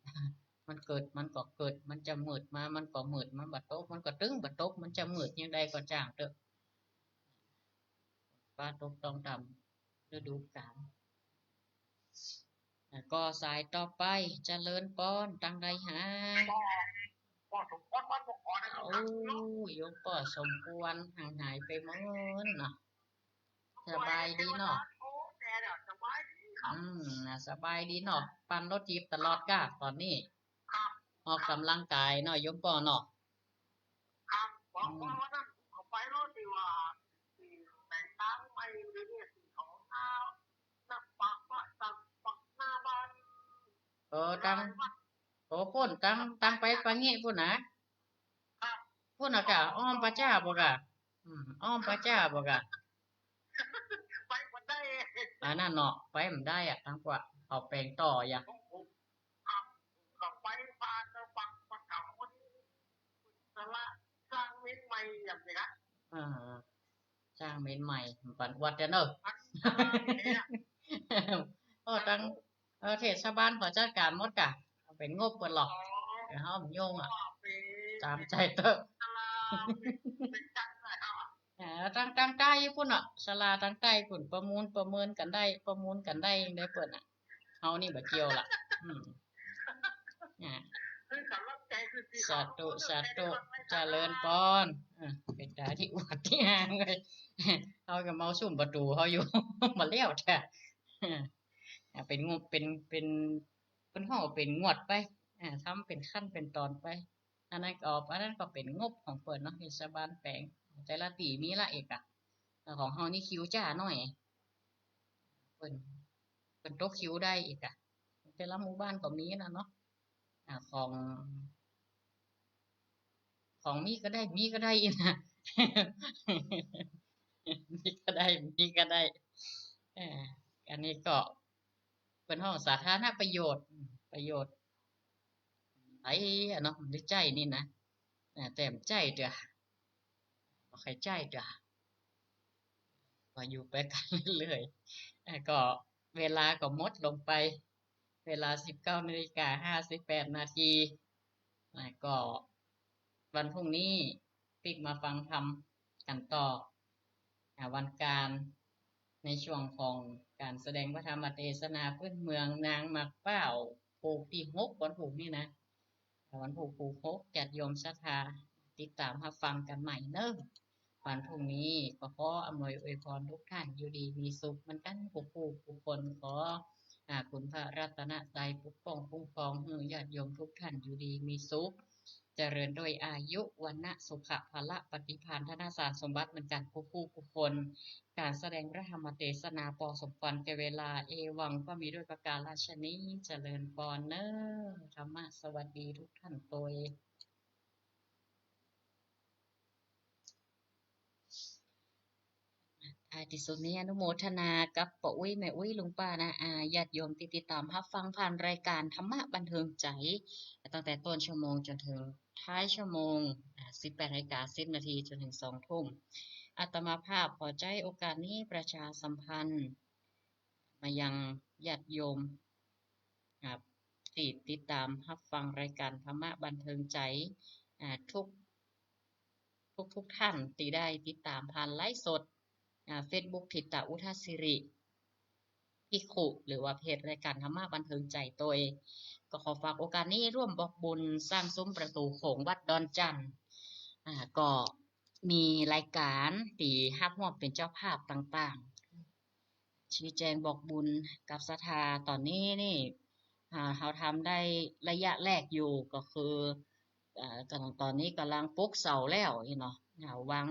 มันเกิดมันก็เกิด มันจะมืดมามันก็มืด มันบ่ตกมันก็ตึงบ่ตก มันจะมืดอย่างใดก็จ้างเต๊อะ ฟ้าตกต้องต๋ามฤดูกาล แล้วก็สายต่อไป เจริญปอน ตังใดหา ป้อ ป้อสมควร วันบ่ขอนะครับ โอ้ โยมป้อสมควร ห่างหายไปเมินเนาะ สบายดีเนาะ โอ้ แต่เนี่ยสบายดีครับ อืม น่ะ สบายดีเนาะ ปั่นรถถีบตลอดก้าต๋อนนี้ ครับ ออกกำลังกายเนาะ โยมป้อเนาะ ครับ บอกว่าวันนั้นผมก็ไปรถที่ว่า ที่แต่งตั้งใหม่เลยเนี่ย ที่ของหน้า นักปากว่าตังปักหน้าบ้าน เออ ตัง หน้าบ้าน โอ้ ปุ้น ตัง ตังไปปะเงะปุ้นนะ ครับ ปุ้นน่ะก้า อ้อมป่าจ๊าบ่ก้า อืม อ้อมป่าจ๊าบ่ก้า ไปบ่ได้ อันนั้นเนาะ ไปบ่ได้อะ ตังกว่า เขาแป๋งต่ออะ ผม ผม ครับ ก็ไปผ่านแล้วปัก ปักเขา สละ สร้างเมนใหม่อย่างเนี้ย อ่า สร้างเมนใหม่ ปันอวดเด้อเนาะ อันตรายเนี่ย โอ้ ตัง เออ เทศบาลเขาจัดการหมดก้า เอาเป๋นงบเปิ้นหรอก อ๋อ เดี๋ยวเฮาบ่ยุ่งอะ อ๋อ เป๋น ต๋ามใจ๋เต๊อะ ศาลา เป๋น เป๋นจัดเลยครับ อ่า ตัง ตังใต้ปุ้นเนาะ ศาลาตังใต้ปุ้น ประมูล ประเมินกั๋นได้ ประมูลกั๋นได้ ยังได้เปิ้นอะ เฮานี่บ่เกี่ยวละ อืม อ่า สาธุ สาธุ เจริญปอน อ่า เป๋นต๋าตี้อวดตี้ห่างเลย เฮาก็เมาซุ่มประตู๋เฮาอยู่ บ่แล้วแต๊ อ่า เป๋นงบ เป๋น เป๋น เปิ้นฮ้องเป๋นงวดไป อ่า ทำเป๋นขั้นเป๋นต๋อนไป อันนั้นก็ อันนั้นก็เป๋นงบของเปิ้นเนาะ เทศบาลแป๋ง แต่ละตี้มีละเอกอะ แต่ของเฮานี่คิวจ๊าหน้อย เปิ้น เปิ้นตกคิวได้เอกอะ แต่ละหมู่บ้านก็มีนะเนาะ อ่า ของ ของมีก็ได้ มีก็ได้อีกนะ มีก็ได้ มีก็ได้ เออ อันนี้ก็เปิ้นฮ้องสาธารณประโยชน์ อืม ประโยชน์ ไผอะเนาะ มันได้ใจ๊นี่นะ อ่า แต่บ่ใจ๊เตื้อ บ่ใค่ใจ๊เตื้อ ก็อยู่ไปกั๋นเรื่อยๆ อ่า ก็เวลาก็หมดลงไป เวลาสิบเก้านาฬิกาห้าสิบแปดนาที อ่า ก็วันพรุ่งนี้ปิ๊กมาฟังธรรมกั๋นต่อ อ่า วันก๋าน ในช่วงของก๋านแสดงพระธรรมเตสนาพื้นเมืองนางหมากเป้า ผูกตี้หก วันพูกนี่นะ วันพูก ผูกหก ญาติโยมศรัทธา ติดต๋ามฮับฟังกั๋นใหม่เนาะ วันพรุ่งนี้ก็ขออำนวยอวยพรทุกท่านอยู่ดีมีสุขเหมือนกั๋นกู้ผู้กู้คน ขอ อ่า คุณพระรัตนตรัยปกป้องคุ้มครองหื้อญาติโยมทุกท่านอยู่ดีมีสุข เจริญด้วยอายุ วรรณะ สุขะ พละ ปฏิภาณ ธนสารสมบัติเหมือนกั๋นกู้ผู้กู้คน ก๋านแสดงพระธรรมเตสนาปอสมควรแก่เวลา เอวังก็มีด้วยประก๋ารฉะนี้ เจริญปอนเนาะ ธรรมะสวัสดีทุกท่านโตย ท้ายตี้สุดนี้อนุโมทนากับป้ออุ๊ย แม่อุ๊ย ลุงป้า น้าอา ญาติโยมตี้ติดต๋ามฮับฟังผ่านรายก๋านธรรมะบันเทิงใจ๋ ตั้งแต่ต้นชั่วโมงจ๋นเถิงท้ายชั่วโมง อ่า สิบแปดนาฬิกาสิบนาทีจ๋นเถิงสองทุ่ม อาตมาภาพขอใจ๊โอกาสนี้ประชาสัมพันธ์มายังญาติโยม ครับ ตี้ติดต๋ามฮับฟังรายก๋านธรรมะบันเทิงใจ๋ อ่า ทุก ทุกๆ ท่านตี้ได้ติดต๋ามผ่านไลฟ์สด อ่า เฟซบุ๊ก ถิตะอุทสิริภิกขุ หรือว่าเพจรายก๋านธรรมะบันเทิงใจ๋โตย ก็ขอฝากโอกาสนี้ร่วมบอกบุญสร้างซุ้มประตู๋โขงวัดดอนจั่น อ่า ก็มีรายก๋านตี้ฮับฮอบเป๋นเจ้าภาพต่างๆ ชี้แจงบอกบุญกับศรัทธา ต๋อนนี้นี่ อ่า เฮาทำได้ระยะแรกอยู่ ก็คือ อ่า ต๋อนนี้ก่ำลังปลุกเสาแล้วนี่เนาะ อ่า วาง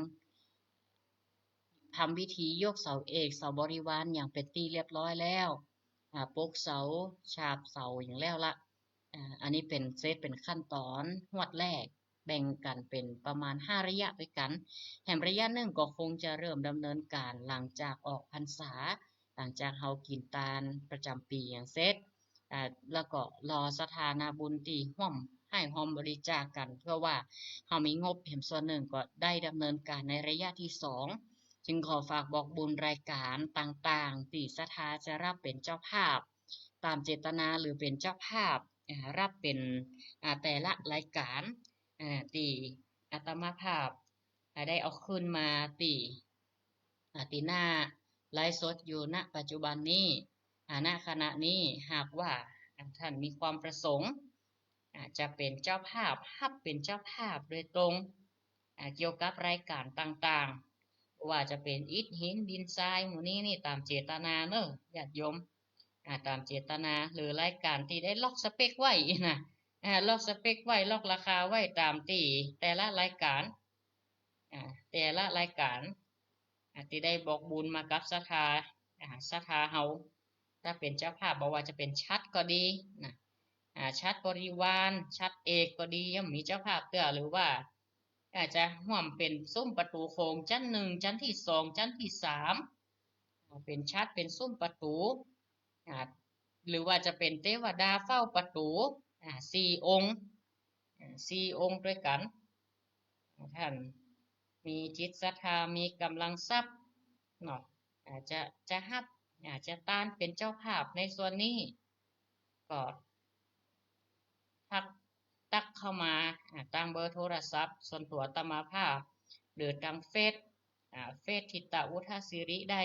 ทำพิธียกเสาเอก เสาบริวารอย่างเป๋นตี้เรียบร้อยแล้ว อ่า ปลุกเสา ฉาบเสาอย่างแล้วละ อ่า อันนี้เป๋น เซตเป๋นขั้นต๋อนฮวดแรก แบ่งกั๋นเป๋นประมาณห้าระยะตวยกั๋น แหมระยะนึ่งก็คงจะเริ่มดำเนินก๋านหลังจากออกพรรษา หลังจากเฮากิ๋นตานประจ๋ำปี๋อย่างเสร็จ อ่า แล้วก็รอศรัทธานาบุญตี้ฮ่วม หื้อฮ่วมบริจาคกั๋น เปื้อว่าเฮามีงบแหมส่วนนึ่งก็ได้ดำเนินก๋านในระยะตี้สอง จึงขอฝากบอกบุญรายก๋านต่างๆ ตี้ศรัทธาจะฮับเป๋นเจ้าภาพต๋ามเจตนา หรือเป๋นเจ้าภาพ อ่า ฮับเป๋น อ่า แต่ละรายก๋าน อ่า ตี้อาตมาภาพ อ่า ได้เอาขึ้นมาตี้ อ่า ตี้หน้าไลฟ์สดอยู่ ณ ปัจจุบันนี้ อ่า ณ ขณะนี้ หากว่า อ่า ต้านมีความประสงค์ อ่า จะเป๋นเจ้าภาพ ฮับเป๋นเจ้าภาพโดยตรง อ่า เกี่ยวกับรายก๋านต่างๆ บ่ว่าจะเป๋นอิฐหินดินทรายหมู่นี้นี่ ต๋ามเจตนาเนาะ ญาติโยม อ่า ต๋ามเจตนา หรือรายก๋านตี้ได้ล็อกสเปคไว้นะ อ่า ล็อกสเปคไว้ ล็อกราคาไว้ต๋ามตี้แต่ละรายก๋าน อ่า แต่ละรายก๋าน อ่า ตี้ได้บอกบุญมากับศรัทธา อ่า ศรัทธาเฮา ถ้าเป๋นเจ้าภาพ บ่ว่าจะเป๋นฉัตรก็ดีนะ อ่า ฉัตรบริวาร ฉัตรเอกก็ดี ยังมีเจ้าภาพเตื้อ หรือว่า อาจจะฮ่วมเป๋นซุ้มประตู๋โขง จั๊นหนึ่ง จั๊นตี้สอง จั๊นตี้สาม เป๋นฉัตร เป๋นซุ้มประตู๋ อ่า หรือว่าจะเป๋นเตวดาเฝ้าประตู๋ อ่า สี่องค์ อ่า สี่องค์ตวยกั๋น ต้านมีจิตศรัทธา มีก๋ำลังทรัพย์เนาะ อาจจะ จะฮับ อาจจะตานเป๋นเจ้าภาพในส่วนนี้ ก็ทัก ตั๊กเข้ามา อ่า ตางเบอร์โทรศัพท์ส่วนตั๋วอาตมาภาพ หรือตางเฟซ อ่า เฟซถิตะวุฒศิริได้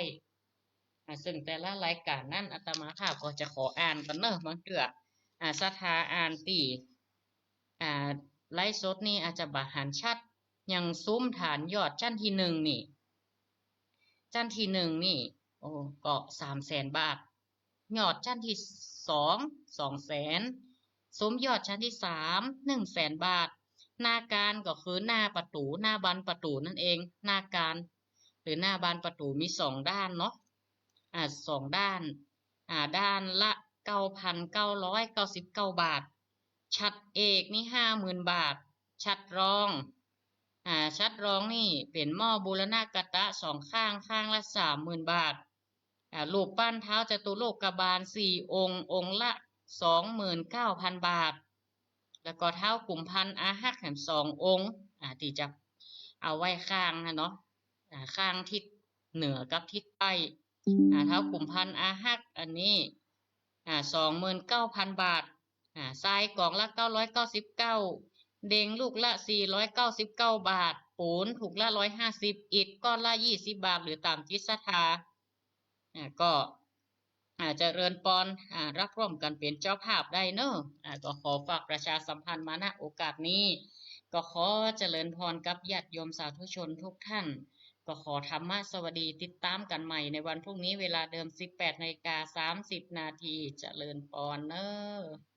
อ่า ซึ่งแต่ละรายก๋านนั้น อาตมาภาพก็จะขออ่านก่อนเนาะ บางเตื้อ อ่า ศรัทธาอ่านตี้ อ่า ไลฟ์สดนี่อาจจะบ่หันชัด อย่างซุ้มฐานยอดจั๊นตี้หนึ่งนี่ จั๊นตี้หนึ่งนี่ โอ้ ก็สามแสนบาท ยอดจั๊นตี้สอง สองแสน ซุ้มยอดจั๊นตี้สาม หนึ่งแสนบาท หน้าการก็คือหน้าประตู๋ หน้าบานประตู๋นั่นเอง หน้าการ หรือหน้าบานประตู๋มีสองด้านเนาะ อ่า สองด้าน อ่า ด้านละเก้าพันเก้าร้อยเก้าสิบเก้าบาท ฉัตรเอกนี่ห้าหมื่นบาท ฉัตรรอง อ่า ฉัตรรองนี่เป๋นหม้อบูรณะกะตะสองข้าง ข้างละสามหมื่นบาท อ่า รูปปั้นท้าวจตุโลกบาลสี่องค์ องค์ละสองหมื่นเก้าพันบาท แล้วก็ท้าวกุมภัณฑ์อาฮักแหมสององค์ อ่า ตี้จะเอาไว้ข้างนะเนาะ อ่า ข้างทิศเหนือกับทิศใต้ อ่า ท้าวกุมภัณฑ์อาฮักอันนี้ อ่า สองหมื่นเก้าพันบาท อ่า ทรายก๋องละเก้าร้อยเก้าสิบเก้า เด็งลูกละสี่ร้อยเก้าสิบเก้าบาท ปูนถุงละร้อยห้าสิบ อิฐก้อนละยี่สิบบาท หรือต๋ามจิตศรัทธา อ่า ก็ อ่า เจริญปอน อ่า ฮับฮ่วมกั๋นเป๋นเจ้าภาพได้เนาะ อ่า ก็ขอฝากประชาสัมพันธ์มา ณ โอกาสนี้ ก็ขอเจริญพรกับญาติโยมสาธุชนทุกท่าน ก็ขอธรรมะสวัสดี ติดต๋ามกั๋นใหม่ในวันพรุ่งนี้เวลาเดิม สิบแปดนาฬิกาสามสิบนาที เจริญปอนเนาะ